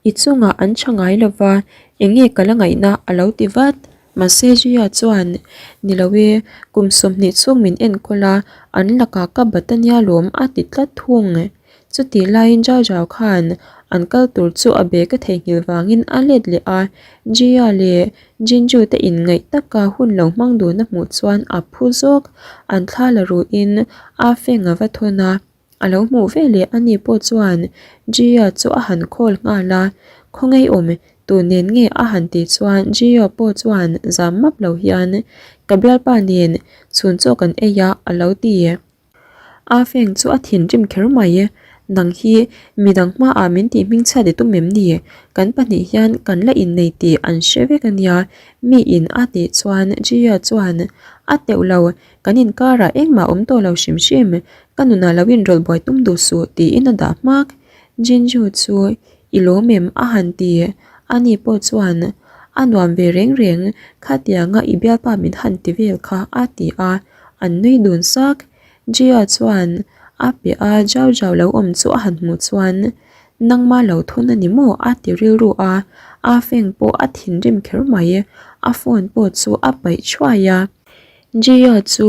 I chungah an tha ngai lo va, enge ka la ngaihna a lo ti vat. Mahse Jia chuan, Ni lo e, kum 20 chhung min enkawl a, an lakah ka bat a nia lawm a ti tlat thung. Chutih laiin Zhao Zhao khan an kal tur chu a bag a theihnghilh vangin a let leh a, Jia leh Jinju te inngaih taka hun lo hmang dun a hmuh chuan a phu zawk. An thla la ruhin a feng a va thawn a. A lo hmuh ve leh a ni pawh chuan Jia chu a han call nghal a, Khawngaih awm tu nen nge a han tih chuan Jia pawh chuan zam map lo hian Ka bialpa nen chhun chaw kan ei a a lo ti. A feng chu a thinrim kher mai, Nang hi midang hmaah min tih hmingchhiat i tum em ni? Kan pahnih hian kan la innei tih an hre vek a nia mi in a tih chuan Jia chuan a teuh lo Kan inkarah engmah awm tawh lo hrim hrim, ka nunah lo inrawlh buai tum duh suh tiin a dah hmak. Jinju chu i lawm em a han ti, ani pawh chuan a nuam ve reng reng, khatianga i bialpa min han ti vel kha a ti a, an nui dun sak. Jia chuan a piah a Zhao Zhao lo awm chu a han hmuh chuan nangma lo thun a ni maw a ti rilru a, a feng pawh a thinrim kher mai, a phone pawh chu a paih thuai a. Jia chu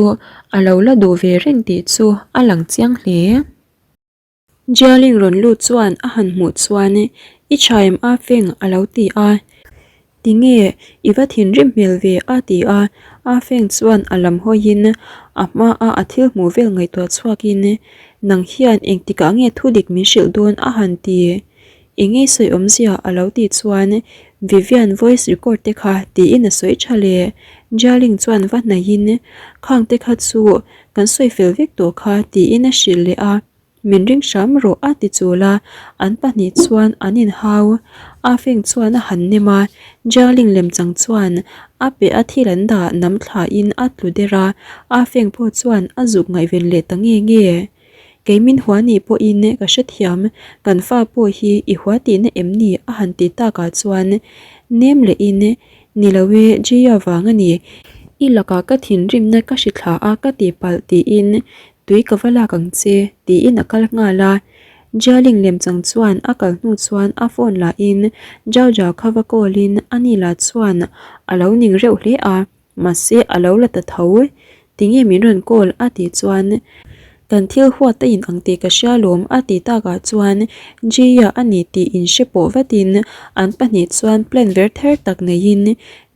a lo la duh ve reng tih chu a lang chiang hle. Jialing rawn lut chuan a han hmuh chuan i tha em a feng a lo ti a. Tinge, i va thinrim hmel ve a ti a, A Feng chuan a lam hawiin a hmaa a thil hmuh vel ngaihtuah chhuakin, Nang hian engtikah nge thudik min hrilh dawn a han ti. Enge sawi awmzia a lo tih chuan Vivian voice record te kha tiin a sawi tha leh. Jialing chuan va hnaihin, Khang te kha chu kan sawi fel vek tawh kha tiin a hrilh leh a. Min ring hram rawh a ti chul a, an pahnih chuan an inhau. A Feng chuan a han nem a, Jialing lemchang chuan a pe a thil an dah nam thlain a tlu der a, A Feng pawh chuan a zuk ngaihven leh ta nge nge. Kei min hua nih pawhin ka hrethiam, kan fa pawh hi i hua tihna em ni a han ti takah chuan nem lehin Ni lo e, Jia vang a ni. I lakah ka thinrimna ka hri thla a ka ti palh tiin tui ka va lak ang che tiin a kal nghal a. Jialing lemchang chuan a kal hnu chuan a phone lahin Zhao Zhao kha va call in ani lah chuan a lo ning reuh hle a. Mahse a lo la ta tho. Tinge min rawn call a tih chuan kan thil huat a in ang tih ka hria lawm a tih takah chuan Jia a ni tih in hre pawh vatin an pahnih chuan plan ver ther tak neiin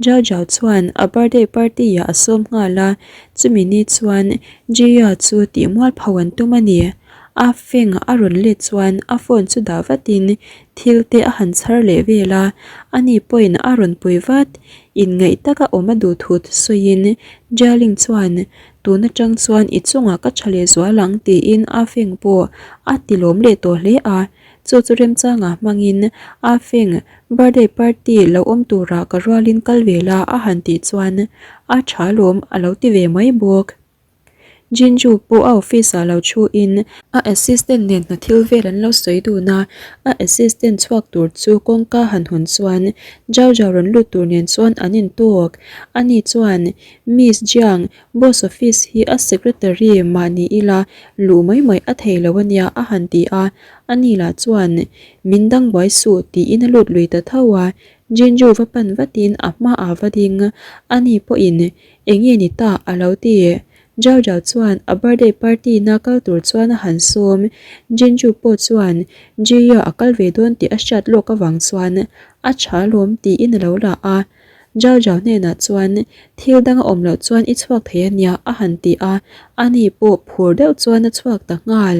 Zhao Zhao chuan a birthday party ah a sawm nghal a, chumi ni chuan Jia chu tih mual pho an tum a ni. A feng a rawn let chuan a phone chu dah vatin thil te a han chhar leh vel a, ani pawhin a rawn pui vat. Inngaih taka awm a duh thut sawiin Jialing chuan, Tun atang chuan i chungah ka tha leh zual ang tiin A Feng pawh a ti lawm leh tawh hle a. Chu chu remchangah hmangin A Feng birthday party lo awm turah ka rualin kal ve la a han tih chuan a tha lawm a lo ti ve mai bawk. Jinju pawh a office ah lo thu in a assistant nen hna thil vel an lo sawi dun a, a assistant chhuak tur chu kawngka han hawn chuan Zhao Zhao rawn lut tur nen chuan an intawk. Ani chuan Miss Jiang, boss office hi a secretary mah ni ila luh mai mai a thei lo ania a han ti a, ani lah chuan min dang buai suh tiin a lut lui ta tho a, Jinju va pan vatin a hmaah va ding, ani pawhin Enge ni ta a lo ti. Zhao Zhao chuan a birthday party na kal tur chuan a han sawm. Jinju pawh chuan Jiya a kal ve dawn tih a hriat lawk avang chuan a tha lawm tiin a lo la a. Zhao Zhao hnenah chuan thil dang a awm loh chuan i chhuak thei ania a han ti a, ani pawh phur deuh chuan a chhuak ta nghal.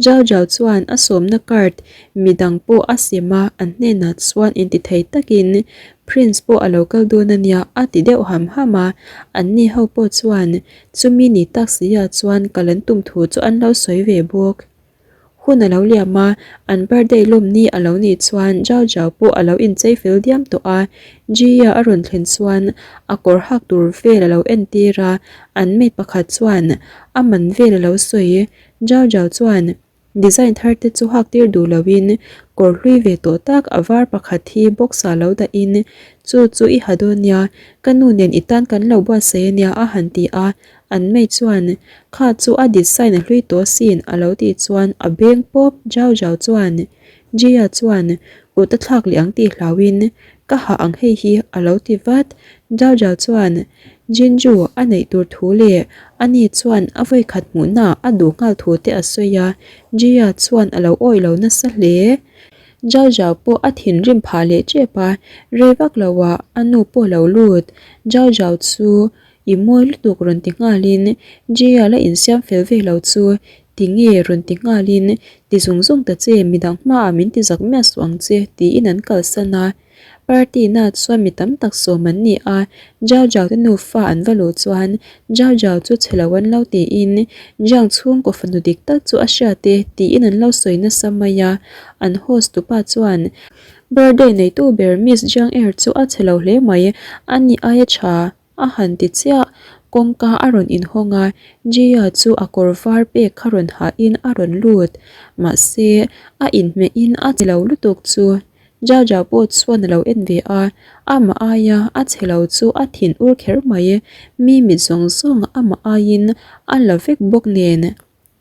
Zhao Zhao chuan a sawmna card midang pawh a sem a, an hnenah chuan intithei takin Prince pawh a lo kal dawn a nia a ti deuh ham ham a, anni ho pawh chuan chumi ni tak si ah chuan kal an tum thu chu an lo sawi ve bawk. Hun a lo liam a, an birthday lawm ni a lo nih chuan Zhao Zhao pawh a lo inchei fel diam tawh a, Jia a rawn thlen chuan a kawr hak tur vel a lo entir a, an maid pakhat chuan a man vel a lo sawi. Zhao Zhao chuan design thar te chu hak tir duh loin kawr hlui ve tawh tak a var pakhat hi box ah lo dahin chu chu i ha dawn nia, ka nu nen i tan kan lo buatsaih ania a han ti a, an maid chuan kha chu a design a hlui tawh asin a lo tih chuan a beng pawp Zhao Zhao chuan Jia chuan kut a thlak leh ang tih hlauhin Ka hah ang hei hi a lo ti vat. Zhao Zhao chuan Jinju a neih tur thu leh ani chuan a vawikhat hmuhna a duh nghal thu te a sawi a, Jia chuan a lo awih lo nasa hle. Zhao Zhao pawh a thinrim phah leh tep a, rei vak lo ah a nu pawh lo lut. Zhao Zhao chu i mawi lutuk rawn ti nghalin Jia la insiam fel ve lo chu tinge rawn ti nghalin Ti zung zung ta che, midang hmaah min ti zak miah suh ang che, tiin an kalsan a. Party na chuan mi tam tak sawm an ni a, Zhao Zhao te nufa an va luh chuan Zhao Zhao chu chhe lo an lo tiin Zhang chhungkaw fanu dik tak chu a hriat e tiin an lo sawi nasa mai a. An host tupa chuan Birthday neitu ber Miss Zhang Er chu a chhe lo hle mai, a ni aia tha. A han ti chiah, kawngka a rawn inhawng a, Jia chu a kawr var pek kha rawn hahin a rawn lut. Mahse, a inhmehin a che lo lutuk chu Jia Jia pawh chuan a lo en ve a, amah aia a che lo chu a thin ur kher mai, mi mit zawng zawng amah aiin a la vek bawk nen.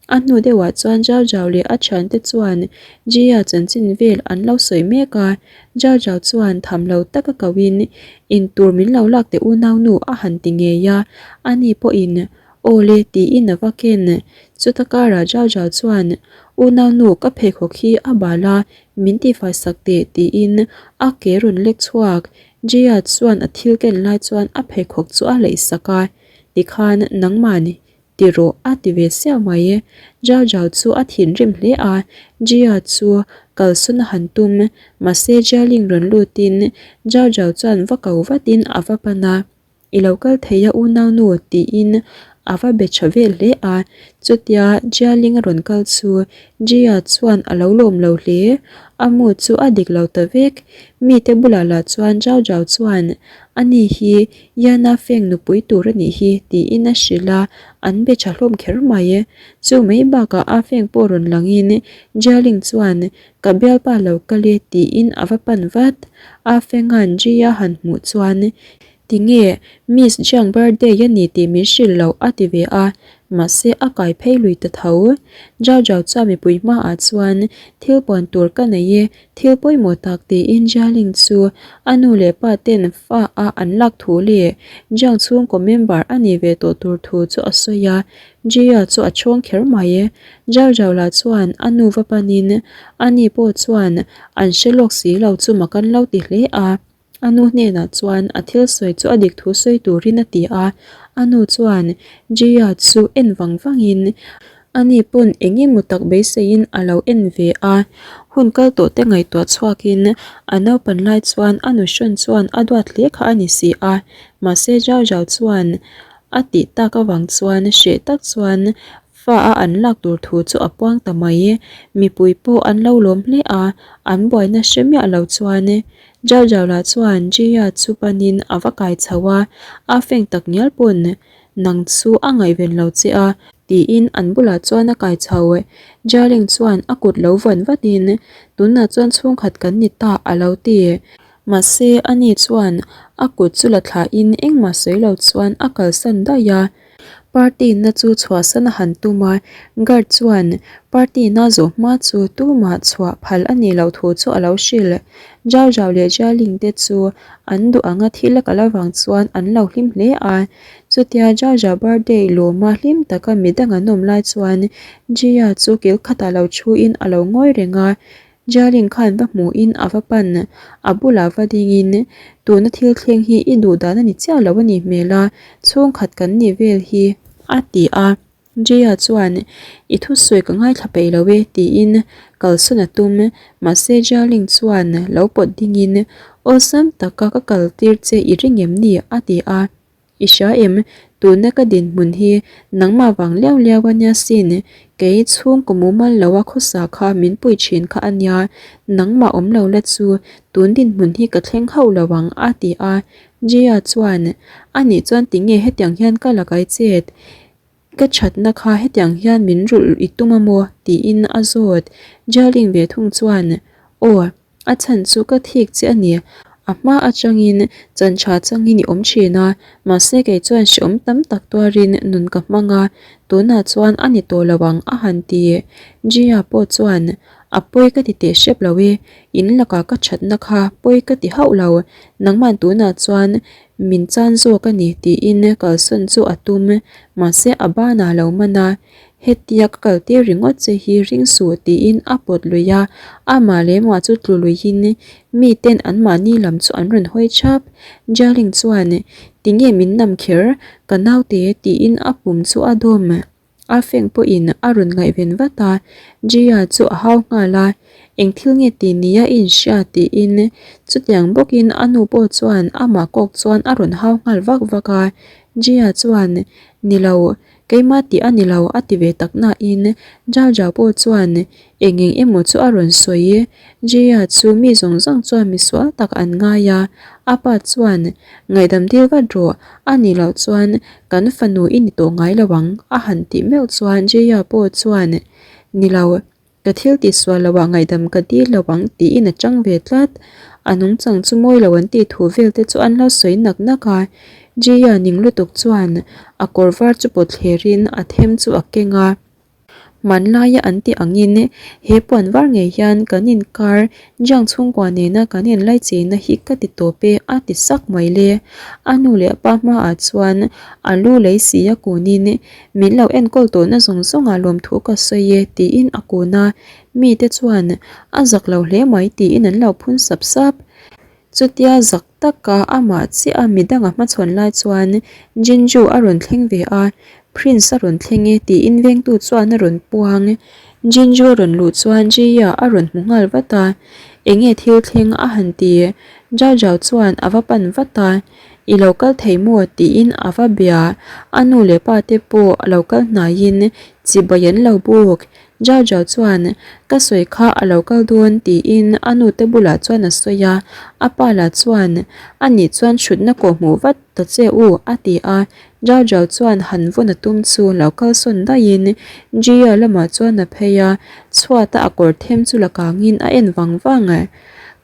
A hnu deuhah chuan Zhao Zhao leh a thiante chuan Jia chanchin vel an lo sawi mek a, Zhao Zhao chuan tham lo taka kohin in tur min lo lak teh unaunu a han ti ngei a, ani pawhin Aw le tiin a va ken. Chuta karah Zhao Zhao chuan Unaunu ka pheikhawk hi a bal a, min tifai sak teh tiin a ke rawn lek chhuak. Jia chuan a thil ken lai chuan a pheikhawk chu a leih sak a, tikhan nangmah ni ti rawh a ti ve siau mai. Zhao Zhao chu a thinrim hle a, Jia chu kalsawn a han tum, mahse Jialing rawn lutin Zhao Zhao chuan va ko vatin a va pan a. I lo kal thei a unaunu tiin a va be tha vel hle a, chutia Jialing a rawn kal chu Jia chuan a lo lawm lo hle, a mu chu a dik lo ta vek. Mite bulah lah chuan Zhao Zhao chuan ani hi Yana Feng nupui tur a nih hi tiin a hrilh a, an be tha hlawm kher mai. Chu mai bakah A Feng pawh rawn langin Jialing chuan Ka bialpa lo kal e tiin a va pan vat. A Fenga'n Jia han hmuh chuan Tinge Miss Jiang birthday a ni tih min hrilh loh a ti ve a, mahse a kai phei lui ta tho. Zhao Zhao chuan mipui hmaah chuan thil puan tur ka nei e, thil pawimawh tak tiin Jialing chu a nu leh pa ten fa a an lak thu leh Jiang chhungkaw member a nih ve tawh tur thu chu a sawi a, Jia chu a chhawng kher mai. Zhao Zhao lah chuan a nu va panin ani pawh chuan an hre lawk si lo chu mak an lo ti hle a. A nu hnenah chuan a thil sawi chu a dik thu sawi turin a ti a, a nu chuan Jia chu en vang vangin ani pawn eng emaw tak beiseiin a lo en ve a. Hun kal tawh te ngaihtuah chhuakin a naupan lai chuan a nu hrawn chuan a duat hle kha a ni si a, mahse Zhao Zhao chuan a tih tak avang chuan hreh tak chuan fa a an lak tur thu chu a puang ta mai. Mipui pawh an lo lawm hle a, an buaina hre miah lo chuan Zhao Zhao lah chuan Jia chu panin a va kai chho a, a feng tak ngial pawn nang chu a ngaihven lo che a, tiin an bulah chuan a kai chho. Jia Ling chuan a kut lo vawn vatin tunah chuan chhungkhat kan ni ta a lo ti. Mahse ani chuan a kut chu la thlahin engmah sawi lo chuan a kalsan daih a. Party na chu chhuahsan a han tum a, guard chuan party na zawh hma chu tumah chhuah phal a nih loh thu chu a lo hrilh. Zhao Zhao leh Jia Ling te chu an duh anga thil a kal avang chuan an lo hlim hle a. Chutia Zhao Zhao birthday lawma hlim taka midang an awm lai chuan Jia chu kil khatah lo thuin a lo ngawi reng a. Jialing khan va hmuhin a va pan, a bulah va dingin, Tuna thil thleng hi i duh dan a ni chiah lo a nih hmel a, chhungkhat kan nih vel hi, a ti a. Jia chuan, I thusawi ka ngaithla peih lo e, tiin kalsawn a tum. Mahse Jialing chuan lo pawt dingin, Awlsam taka ka kaltir che i ring em ni? a ti a. I hria em? Tuna ka dinhmun hi nangmah vang liau liau a nia sin, kei chhungkaw mumal lo a khawsa kha min pui thin kha a nia, nangmah awm lo la chu tun dinhmun hi ka thleng hauh lo ang a ti a. Jia chuan, Anih chuan tinge hetiang hian ka la kai chet? Ka thatna kha hetiang hian min rulh i tum a maw? tiin a zawt. Jialing ve thung chuan, Aw. A chhan chu ka thik che a ni. A hma atangin chan tha changin i awm thin a, mahse kei chuan hreawm tam tak tuarin nun ka hmang a, tunah chuan a ni tawh lo ang a han ti. Jia pawh chuan, A pawi ka ti teh hrep lo e, in lakah ka thatna kha pawi ka ti hauh lo, nangman tunah chuan min chan zawk a ni tiin kalsawn chu a tum, mahse a banah a lo man a. Hetia ka kal tir ringawt che hi ring suh tiin a pawt lui a, amah leh mah chu tlu luihin miten anmahni lam chu an rawn hawi thap. Jialing chuan, Tinge min nam kher, ka naute tiin a pum chu a dawm. A feng pawhin a rawn ngaihven vat a, Jia chu a hau nghal a, Eng thil nge ti nia i inhria tiin chutiang bawkin a nu pawh chuan amah kawk chuan a rawn hau nghal vak vak a. Jia chuan, Ni lo, Keimah tih a ni lo a ti ve tak nain Zhao Zhao pawh chuan eng eng emaw chu a rawn sawi. Jia chu mi zawng zawng chuan misual tak an ngai a, a pa chuan ngaihdam dil vat rawh a nih loh chuan kan fanu i ni tawh ngai lo ang a han tih meuh chuan Jia pawh chuan ni lo. Ka thil tih sual lo ah ngaihdam ka dil lo ang tiin a chang ve tlat. A nungchang chu mawi lo an tih thu vel te chu an lo sawi nak nak a. Jia ning lutuk chuan a kawr var chu pawt thler in a them chu a keng a. Hmanlaia an tih angin he puan var ngei hian kan inkar Jiang chhungkua nena kan inlaichina hi ka ti tawp e a ti sak mai le. A nu leh a pa hmaah chuan a lu lei si a kunin Min lo enkawl tawhna zawng zawngah lawmthu ka sawi e tiin a kun a, mite chuan a zak lo hle mai tiin an lo phun sap sap. Chutia zak taka amah chiah a midang a hmachhawn lai chuan Jinju a rawn thleng ve a, Prince a rawn thleng e tiin vengtu chuan a rawn puang. Jinju a rawn luh chuan Jia a rawn hmu nghal vat a, Enge thil thleng a han ti? Zhao Zhao chuan a va pan vat a, I lo kal thei maw? tiin a va bia. A nu leh pa te pawh a lo kal hnaiin chibai an lo buk. Zhao Zhao chuan, Ka sawi kha a lo kal dawn tiin a nu te bulah chuan a sawi a. A pa lah chuan, A nih chuan hrutna kawh hmuh vat ta che u a ti a. Zhao Zhao chuan han vawn a tum chu lo kal sawn daihin Jia lamah chuan a phei a, chhuata a kawr them chu la kangin a en vang vang.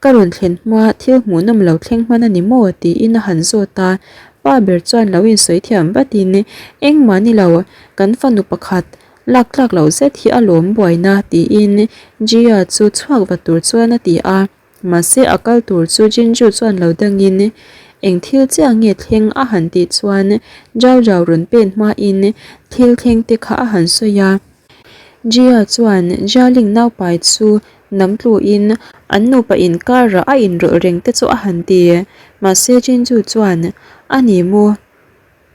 Ka rawn thlen hma thil hmuhnawm lo thleng hman a ni maw? tiin a han zawt a, pa ber chuan lo insawi thiam vatin, Engmah ni lo, kan fanu pakhat lak tlak loh zet hi a lawm buaina tiin Jia chu chhuak va tur chuan a ti a, mahse a kal tur chu Jinju chuan lo dangin, Eng thil chiah nge thleng a han tih chuan Zhao Zhao rawn pen hmain thil thleng te kha a han sawi a. Jia chuan Jialing naupai chu Nam tluin an nupa inkarah a inrawlh reng te chu a han ti. Mahse Jinju chuan, A ni maw?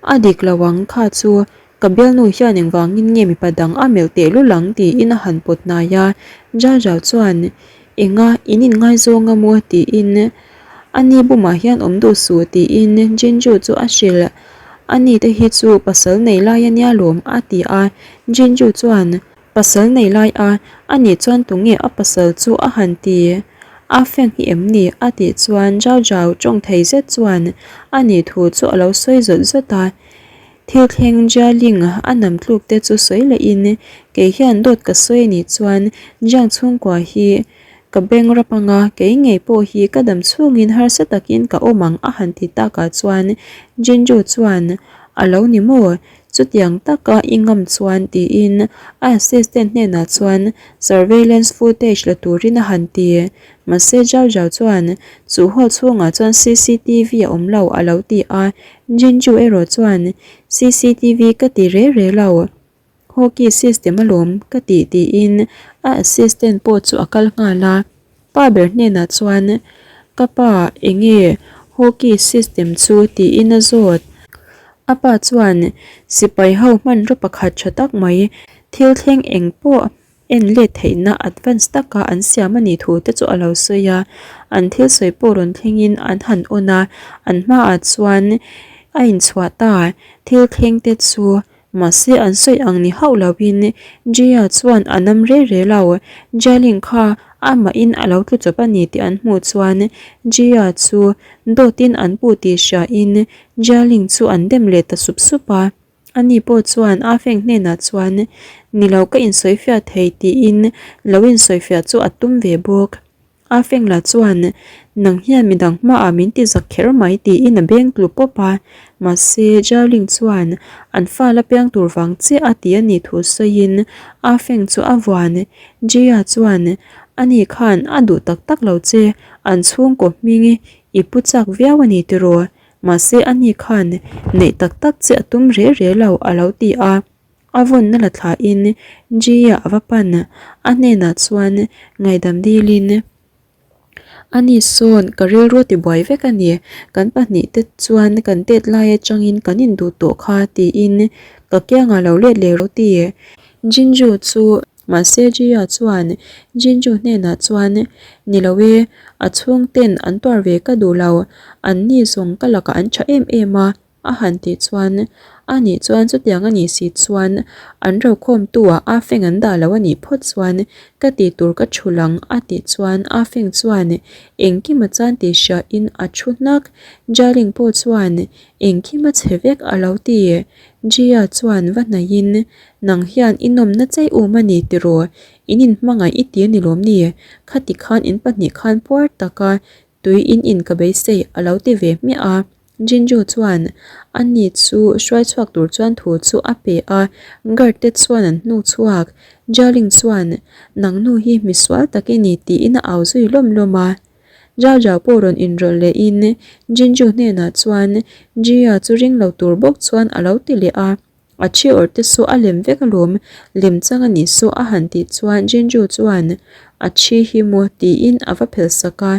A dik lo ang kha chu ka bialnu hian engvangin nge mipa dang a melh tehlul ang tiin a han pawt hnai a. Zhao Zhao chuan, Enga, in inngaizawng a maw? tiin A ni bumah hian awm duh suh tiin Jinju chu a hrilh. A ni te hi chu pasal nei lai a nia lawm a ti a. Jinju chuan, Pasal nei lai a, a nih chuan tunge a pasal chu a han ti? A feng hi em ni? a tih chuan Zhao Zhao tawng thei zet chuan a nih thu chu a lo sawi zawt zawt a. Thil thleng Jia Ling a nam tluk te chu sawi leh in, kei hian dawt ka sawi a nih chuan Jiang chhungkua hi ka beng rap anga kei ngei pawh hi ka dam chhungin harsa takin ka awm ang a han ti takah chuan Jinju chuan a lo ni maw? Chutiang taka i ngam chuan tiin a assistant hnenah chuan surveillance footage la turin a han ti. Mahse Zhao Zhao chuan chu hall chhungah chuan cctv a awm lo a lo ti a, Jinju erawh chuan cctv ka ti re re lo, hockey system alawm ka ti tiin a assistant pawh chu a kal nghal a. Pa ber hnenah chuan Ka pa enge hockey system chu tiin a zawt. A pa chuan sipai ho hmanraw pakhat tha tak mai thil thleng eng pawh en let theihna advance taka an siam a nih thu te chu a lo sawi a. An thil sawi pawh rawn thlengin an han on a, an hmaah chuan a inchhuah ta. Thil thleng te chu Mahse an sawi ang ni hauh loin Jia chuan a nam re re lo. Jialing kha amahin a lo tlu chawp a ni tih an hmuh chuan Jia chu dawtin an puh tih hriain Jialing chu an dem leh ta sup sup a. Ani pawh chuan A Feng hnenah chuan ni lo ka insawifiah thei tiin lo insawifiah chu a tum ve bawk. A fengla chuan, Nang hian midang hmaah min ti zak kher mai tiin a beng tlu pawp a. Mahse, Jiaoling chuan an fa la piang tur vang chiah a ti a nih thu sawiin A Feng chu a vuan. Jia chuan, Ani khan a duh tak tak lo che, an chhungkaw hming i pu chak viau a ni tiraw? Mahse, ani khan neih tak tak che a tum re re lo a lo ti a. A vawnna la thlahin Jia a va pan a hnenah chuan ngaihdam dilin, Ani sawn ka rilru a tibuai vek a ni, kan pahnih te chuan kan tet lai atangin kan induh tawh kha tiin ka kiangah lo let leh rawh ti. Jinju chu mahse Jia chuan Jinju hnenah chuan, Ni lo e, a chhungten an tuar ve ka duh lo, an ni zawng ka lakah an tha em em a, A han tih chuan, A nih chuan chutiang a nih si chuan an rokhawmtu ah A Feng an dah lo a nih phawt chuan ka tih tur ka thu lang a tih chuan A Feng chuan engkim a chan tih hria in a thu hnak. Jialing pawh chuan engkim a chhe vek a lo ti. Jia chuan va hnaih in nang hian i nawmna chei um a ni tiraw in inhmangaih i ti a ni lawm ni? Khati khan in pahnih khan puar taka Tui in in ka beisei a lo ti ve hmiah a, Jinju chuan a ni chu hruai chhuak tur chuan thu chu a pe a, guard te chuan an hnuk chhuak. Jialing chuan nang nu hi misual tak i ni tiin a au zui lawm lawm a. Zhao Zhao pawh rawn inrawlh leh in Jinju hnenah chuan Jia chu ring lo tur bawk chuan a lo ti leh a. A thi awrh te saw a lem vek alawm, lem chang a nih saw a han tih chuan Jinju chuan a thi hi maw tiin a va phelh sak a,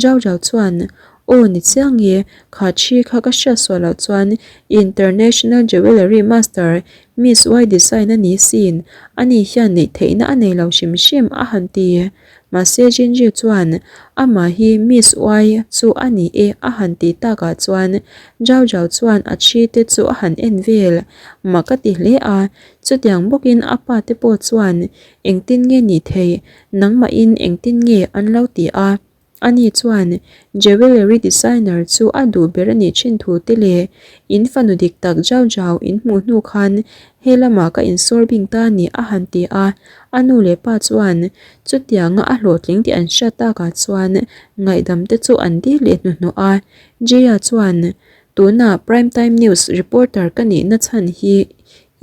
Zhao Zhao chuan Aw ni chiang e, kha thi kha ka hriat suah loh chuan International Jewellery Master Miss Y design a ni sin, ani hian neih theihna a nei lo hrim hrim a han ti. Mahse Jinji chuan amah hi Miss Y chu a ni e a han tih takah chuan Zhao Zhao chuan a thi te chu a han en vel. Mak a ti hle a, chutiang bawkin a pa te pawh chuan engtin nge nih theih, nangmahin engtin nge an lo ti a. Ani chuan jewellery designer chu a duh ber a nih thin thu te leh in fanu dik tak zau zau in hmuh hnu khan he lamah ka insawr bing ta ni a han ti a. A nu leh pa chuan chutianga a hlawhtling tih an hriat takah chuan ngaihdam te chu an dil leh hnuhnawh a. Jia chuan tunah prime time news reporter ka nihna chhan hi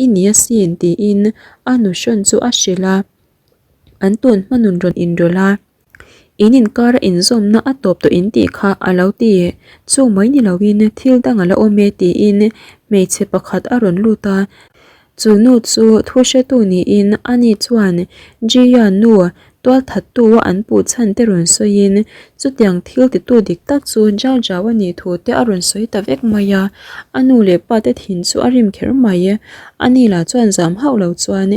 i ni asin tiin a nuhrawn chu a hrilh a. An tun hmanun rawn inrawlh a. In inkara inzawmna a tawp tawh in tih kha a lo ti. Chu mai ni loin thil dang a la awm e tiin hmeichhe pakhat a rawn lut a. Chu nu chu thu hretu niin ani chuan Jia nu tualthattu a an puh chhan te rawn sawiin chutiang thil titu dik tak chu Zhao Zhao a nih thu te a rawn sawi ta vek mai a. A nu leh pa te thin chu a rim kher mai. Ani lah chuan zam hauh lo chuan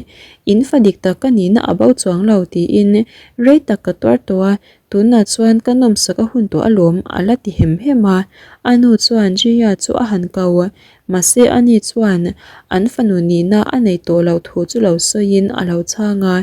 in fa dik tak ka nihna a bo chuang lo tiin Rei tak ka tuar tawh a, tunah chuan ka nawmsak a hun tawh alawm a la ti hem hem a. A nu chuan Jia chu a han ko a, mahse ani chuan an fanu nihna a nei tawh loh thu chu lo sawiin a lo chhang a.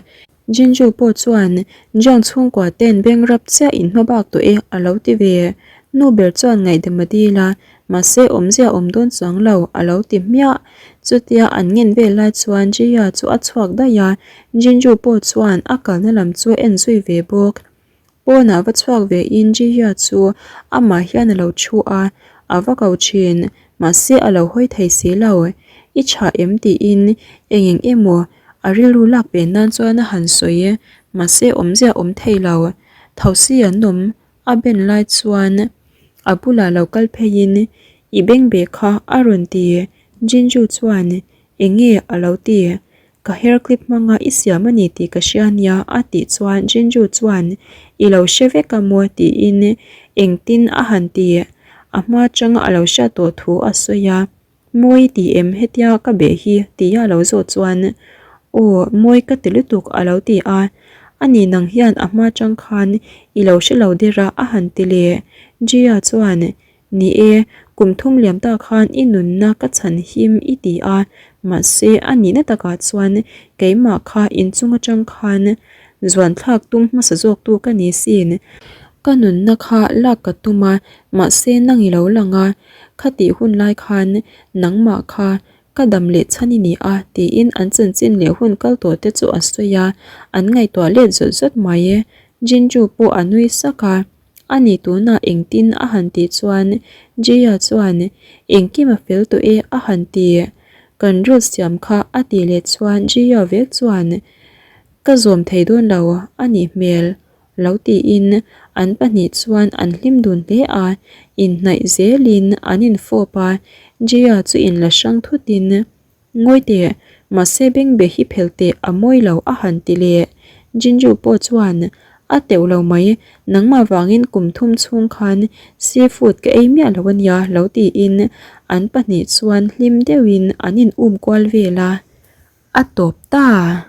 Jinju pawh chuan Jiang chhungkua ten beng rap chiah in hma bak tawh e a lo ti ve. Nu ber chuan ngaihdam a dil a, Mahse awmzia awm dawn chuang lo, a lo ti hmiah. Chutia an ngen vel lai chuan Jia chu a chhuak daih a, Jinju pawh chuan a kalna lam chu a en zui ve bawk. Pawnah va chhuak ve in Jia chu amah hian a lo thu a, a va ko thin, mahse a lo hawi thei si lo. I tha em tiin eng eng emaw a rilru lak ve nan chuan a han sawi, mahse awmzia awm thei lo. Thosi an awm A ben lai chuan a bulah lo kal pheiin i beng beh kha a rawn ti. Jinju chuan eng nge a lo ti? Ka hair clip hmanga i siam a ni tih ka hria nia a tih chuan Jinju chuan i lo hre vek a maw tiin engtin a han ti. A hma atanga a lo hriat tawh thu a sawi a. Mawi ti em hetia ka beh hi tia lo zawh chuan Aw mawi ka ti lutuk a lo ti a, ani nang hian a hma tang khan i lo hre lo der a a han ti leh. Jia chuan Ni e, kum thum liam ta khan i nunna ka chhan him i ti a, mahse a nihna takah chuan keimah kha inchung atang khan zuan thlak tum hmasa zawktu ka ni sin. Ka nunna kha lak ka tum a, mahse nang i lo lang a, Khatih hun lai khan nangmah kha ka dam leh chhan i ni a tiin an chanchin leh hun kal tawh te chu a sawi a, an ngaihtuah let zawt zawt mai e. Jinju pawh a nui sak a, ani tunah engtin a han tih chuan Jia chuan engkim a fel tawh e a han ti. Kan rul siam kha a tih leh chuan Jia vek chuan ka zawm thei dawn lo a nih hmel. Lo tiin an pahnih chuan an hlim dun hle a, inhnaih zelin an infawp a, Jia chu inla hrang thutin, Ngawi teh, mahse bengbe hi phel teh a mawi lo a han ti leh. Jinju pawh chuan, A teuh lo mai, nangmah vangin kum thum chhung khan seafood ka ei miah lo ania lo tiin an pahnih chuan hlim deuhin an in um kual vel a, a tawp ta.